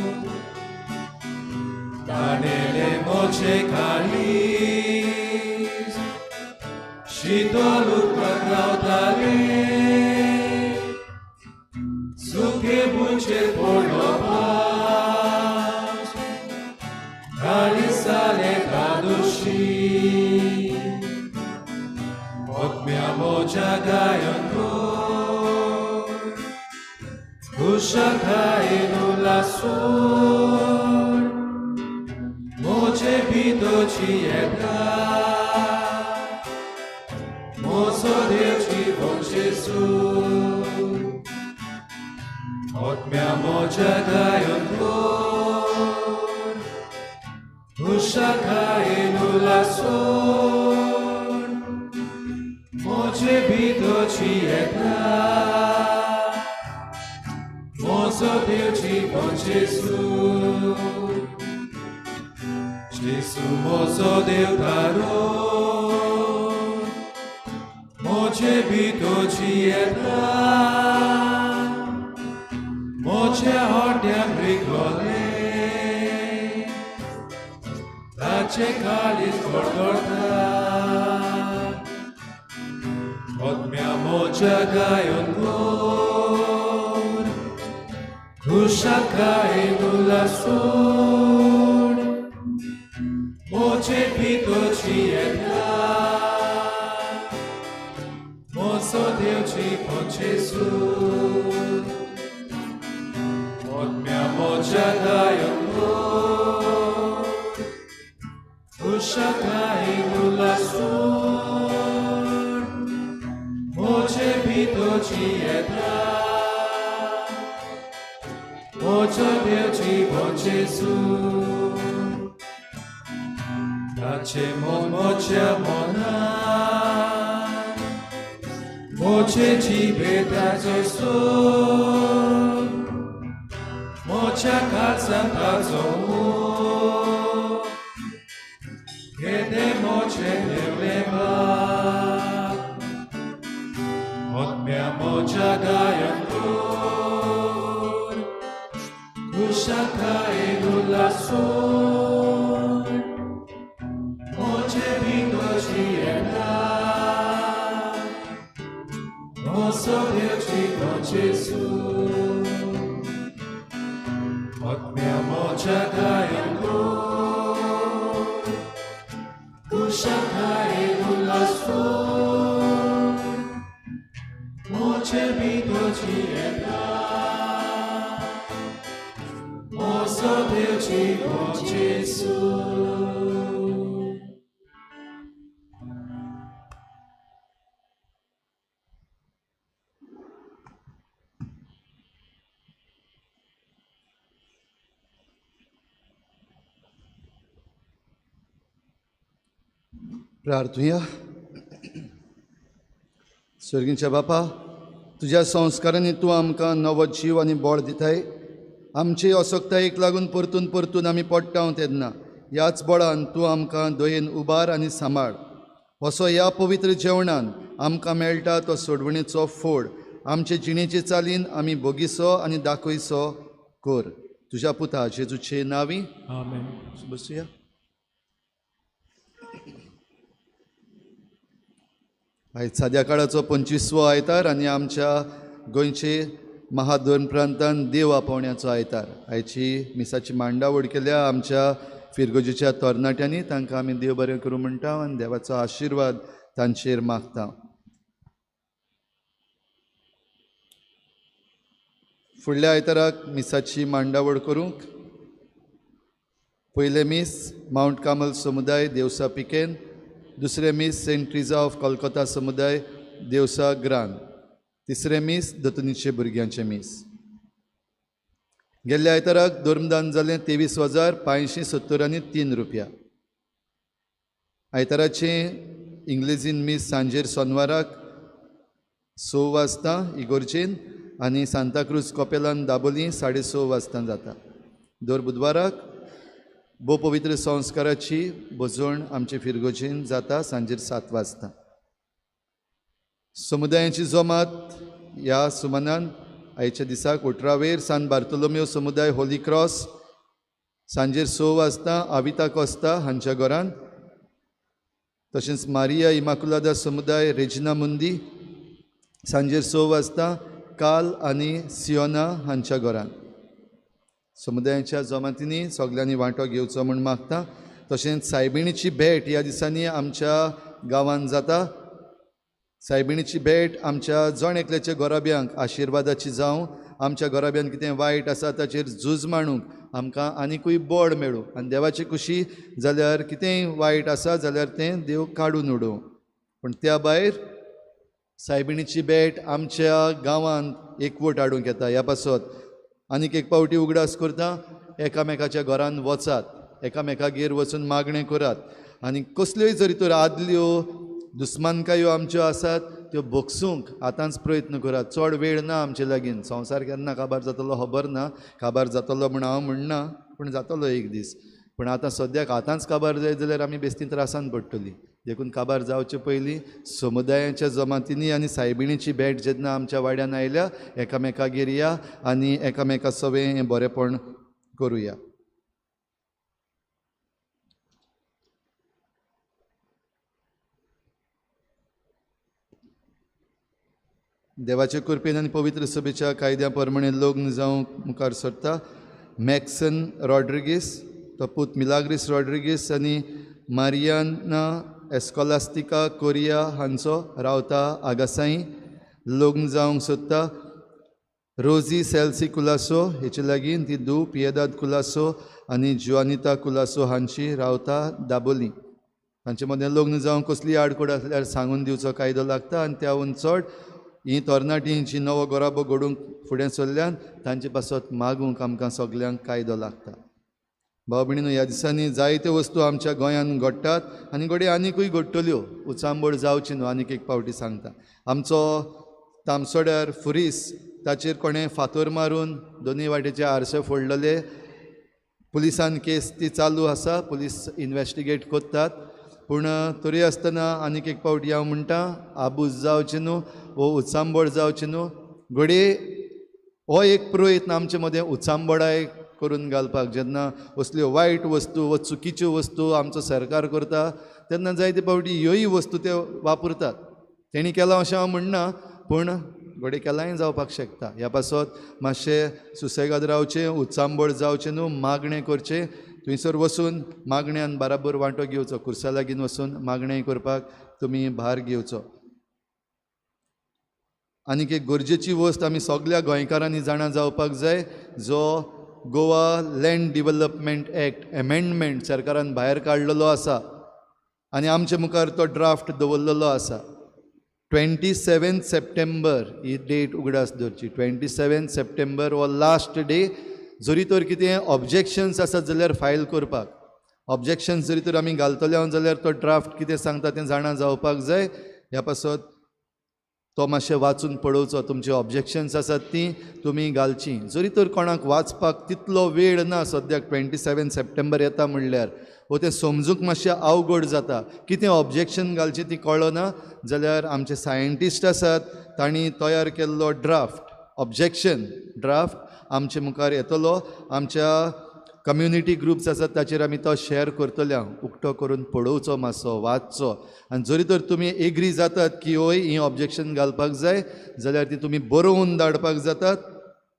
Danele. मोचे काळीज शीतल उदकाक रावतालें सुके भुंयचेर पडलो पावस काळीज जालें धादोशी आत्म्या म्हज्या गायन कर खुशालकायेन उल्हासून म्हजे भितरची येता म्हजो देव जिवन जेजू आत्म्या म्हज्या गायन कर खुशालकायेन उल्हासून म्हजे भितरची येता म्हजो देव जिवन जेजू जेजू म्हजो देव तारो म्हजे भितरची येता म्हज्या हड्ड्यान रिगलें ताचें काळीज कडकडटा आत्म्या म्हज्या गायन कर खुशालकायेन उल्हासून म्हजे भितरची येता म्हजो देव जिवन जेजू आत्म्या म्हज्या गायन कर खुशालकायेन उल्हासून म्हजे भितरची येता म्हजो देव जिवन जेजू ताचें मन म्हज्या मनान म्हजे जिबेर ताचो सोद म्हज्या काळजांत ताचो मोग केदें म्हजें देवलें भाग आत्म्या म्हज्या गायन कर खुशालकायेन उल्हासून म्हजे भितरची येता म्हजो देव जिवन जेजू आत्म्या म्हज्या गायन कर खुशालकायेन उल्हासून म्हजे भितरची येता म्हजो देव जिवन जेजू. प्रार्थुया. स्वर्गीच्या बापा, तुज्या संस्कारांनी तूं आमकां नवो जीव आनी बळ दिताय. आमचे असक्तायेक लागून परतून परतून आमी पडटा तेन्ना ह्याच बळान तूं आमकां दयेन उबार आनी सांबाळ. असो ह्या पवित्र जेवणान आमकां मेळटा तो सोडवणेचो फोड आमचे जिणेचे चालीन आमी भोगिसो आनी दाखयसो कर. तुज्या पुता जेजूचे नांवी आमेन. बसुया. आयज साद्या काळाचो 25वो आयतार आनी आमच्या गोंयचे महाधर्म प्रांतान देव आपोवण्याचो आयतार. आयची मिसाची मांडावळ केल्या आमच्या फिरगोजीच्या तरणाट्यांनी, तांकां आमी देव बरें करूं म्हणटा आनी देवाचो आशिर्वाद तांचेर मागता. फुडल्या आयताराक मिसाची मांडावळ करूंक पयलें मीस मावंट कार्मल समुदाय देवसा पिकेन, दुसरें मीस सेंट ट्रिजा ऑफ कोलकाता समुदाय देवसा ग्रान, तिसरें मीस दतनीचे भुरग्यांचें मीस. गेल्ल्या आयताराक धर्मदान जालें 23,573 रुपया. आयताराचें इंग्लेजीन मीस सांजेर सोनवाराक 6 वाजता इगोर्जेन आनी सांताक्रूज कपेलान दाबोली 6:30 वाजता जाता. दर बुधवाराक भोव पवित्र संस्काराची भजवण आमचे फिरगोजेन जाता सांजेर 7 वाजता. समुदायाची जमात ह्या सुमनान आयच्या दिसाक 18 वेर सान बार्तोलोमेव समुदाय होली क्रॉस सांजेर 6 वाजता आविता कोस्ता हांच्या घरान. तशेंच मारिया इमाकुलादा समुदाय रेजिना मुंदी सांजेर 6 वाजता काल आनी सियोना हांच्या घरान. समुदायाच्या जमातींनी सगल्यांनी वांटो घेवचो म्हूण मागता. तशेंच सायबिणीची भेट ह्या दिसांनी आमच्या गांवांत जाता. सायबिणीची भेट आमच्या जण एकल्याच्या घराब्यांक आशिर्वादाची जावं, आमच्या घराब्यांत कितें वायट आसा ताचेर झूज मांडूंक आमकां आनिकूय बळ मेळूं आनी देवाची खुशी जाल्यार कितेंय वायट आसा जाल्यार तें देव काडून उडोवं. पूण त्या भायर सायबिणीची भेट आमच्या गांवांत एकवट हाडूंक येता. ह्या पासत आनीक एक पावटी उगडास करता, एकामेकाच्या घरान वचात, एकामेकागेर वचून मागणें करात आनी कसल्योय जरी तर आदल्यो दुस्मानकायो आमच्यो आसात त्यो भोगसूंक आतांच प्रयत्न करात. चड वेळ ना आमचे लागीं. संवसार केन्ना काबार जातलो खबर ना. काबार जातलो म्हूण हांव म्हणना, पूण जातलो एक दीस. पूण आतां सद्याक आतांच काबार जायत जाल्यार आमी बेस्ती त्रासान पडटली. देखून काबार जावचे पयलीं समुदायाच्या जमातींनी आनी सायबिणीची भेट जेन्ना आमच्या वाड्यान आयल्या एकामेकागेर या आनी एकामेका सवें हें बरेंपण करुया. देवाचे कृपेन आनी पवित्र सभेच्या कायद्या प्रमाणे लग्न जावंक मुखार सरता मॅक्सन रॉड्रिगीस, तो पूत मिलाग्रीस रॉड्रिगीस आनी मारियाना एस्कॉलास्तिका कोरिया हांचो रावता आगासाई. लग्न जावंक सोदता रोजी सेल्सी कुलासो हेचे लागीं ती धूव पियेदाद कुलासो आनी जुआनिता कुलासो हांची रावता दाबोली. तांचे मदें लग्न जावंक कसली आडखळ आसल्यार सांगून दिवचो कायदो लागता आनी त्याहून चड ही तरणाटी जी नवो घराबो घडूंक फुडें सरल्यान तांचे पासत मागूंक आमकां सगल्यांक कायदो लागता. भाव भयणीनो, ह्या दिसांनी जायत्यो वस्तू आमच्या गोंयांत घडटात आनी घडये आनिकूय घडटल्यो. उचांबळ जावची न्हू, आनीक एक पावटी सांगता. आमचो तामसोड्यार फुरीस ताचेर कोणें फातर मारून दोनूय वाटेचे आरशे फोडलेले. पुलिसान केस ती चालू आसा, पुलीस इनवेस्टिगेट करतात. पूण तरी आसतना आनीक एक पावटी हांव म्हणटा, आबूज जावचें न्हू वो उचांबळ जावचें न्हू. घडये हो एक प्रयत्न आमचे मदें उचांबळाय करून घालपाक. जेन्ना असल्यो वायट वस्तू वा चुकीच्यो वस्तू आमचो सरकार करता तेन्ना जायते पावटी ह्योय वस्तू ते वापरतात. तेणी केलां अशें हांव म्हणना, पूण घडये केलांय जावपाक शकता. ह्या पासत मातशें सुसेगाद रावचें, उचांबळ जावचें न्हू, मागणें करचें. थंयसर वचून मागण्यान बराबर वांटो घेवचो, खुर्सा लागीं वचून मागणें करपाक तुमी भार घेवचो. आनीक एक गरजेची वस्त आमी सगल्या गोंयकारांनी जाणा जावपाक जाय, जो Goa land development act amendment सरकारान भायर काडलेलो आसा आनी आमचे मुखार तो ड्राफ्ट दवरलेलो आसा. 27 सप्टेंबर ही डेट उगडास दवरची. 27 सप्टेंबर हो लास्ट डे. जरी तर कितें ऑब्जेक्शन्स आसात जाल्यार फायल करपाक, ऑब्जेक्शन्स जरी तर आमी घालतले जाल्यार तो ड्राफ्ट कितें सांगता तें जाणा जावपाक जाय. ह्या पासत तो मातशें वाचून पळोवचो. तुमचे ऑब्जेक्शन्स आसात तीं तुमी घालचीं. जरी तर कोणाक वाचपाक तितलो वेळ ना सद्याक 27 सप्टेंबर येता म्हणल्यार, वो तें समजूंक मातशें अवघड जाता, कितें ऑब्जेक्शन घालचें ती कळना जाल्यार आमचे सायंटिस्ट आसात तांणी तयार केल्लो ड्राफ्ट, ऑब्जेक्शन ड्राफ्ट आमचे मुखार येतलो. आमच्या कम्युनिटी ग्रुप्स आसात ताचेर आमी तो शेअर करतले. उक्तो करून पळोवचो, मातसो वाचचो आनी जरी तर तुमी एग्री जातात की हय ही ऑब्जेक्शन घालपाक जाय जाल्यार ती तुमी बरोवन धाडपाक जातात,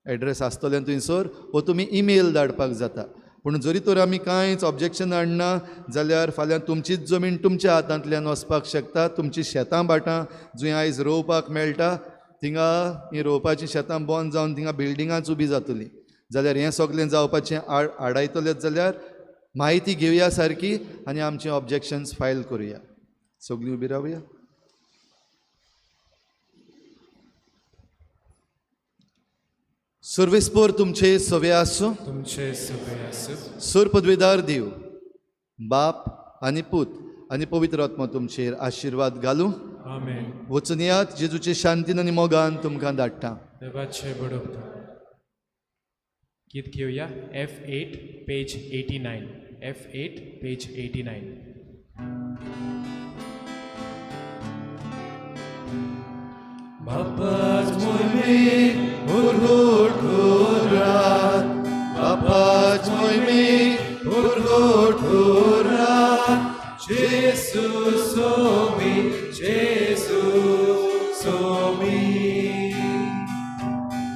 एड्रेस आसतलें थंयसर, वो तुमी ईमेल धाडपाक जाता. पूण जरी तर आमी कांयच ऑब्जेक्शन हाडना जाल्यार फाल्यां तुमचीच जमीन तुमच्या हातांतल्यान वचपाक शकता. तुमची शेतां भाटां जंय आयज रोवपाक मेळटा थिंगा ही रोवपाचीं शेतां बंद जावन थिंगा बिल्डिंगांच उबी जातलीं. जाल्यार हें सगळें जावपाचें आडायतलेच जाल्यार म्हायती घेवया सारकी आनी आमचें ऑब्जेक्शन्स फायल करुया. सगळीं उबी रावया. सर्वेस्पोर तुमचे सवे आसूं, तुमचे सवे आसूं. सुर पदवेदार देव बाप आनी पूत आनी पवित्र आत्मा तुमचेर आशिर्वाद घालूं. आमेन. वचून यात, जेजूचे शांतीन आनी मोगान तुमकां धाडटा. देवाचे बडोवता. गीत घेवया F8 page 89. F8 page 89. बापाच मोहिमे उरगुट गुरात, बापाच मोहिमे प्रगट करात जेसू सोमी जेसू सोमी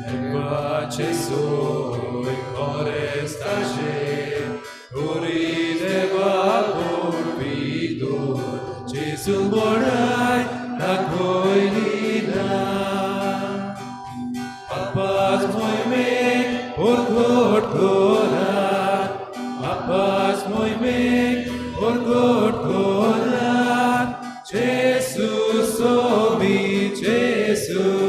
देवाचे सोय कोरेस्ताचे उरी देवा पोडपिदोर जेसू बडाय दाखयली ना पापास मोहिमेक प्रगट करात पापास मोहिमेक प्रगट करात जेसू सोमी जेसू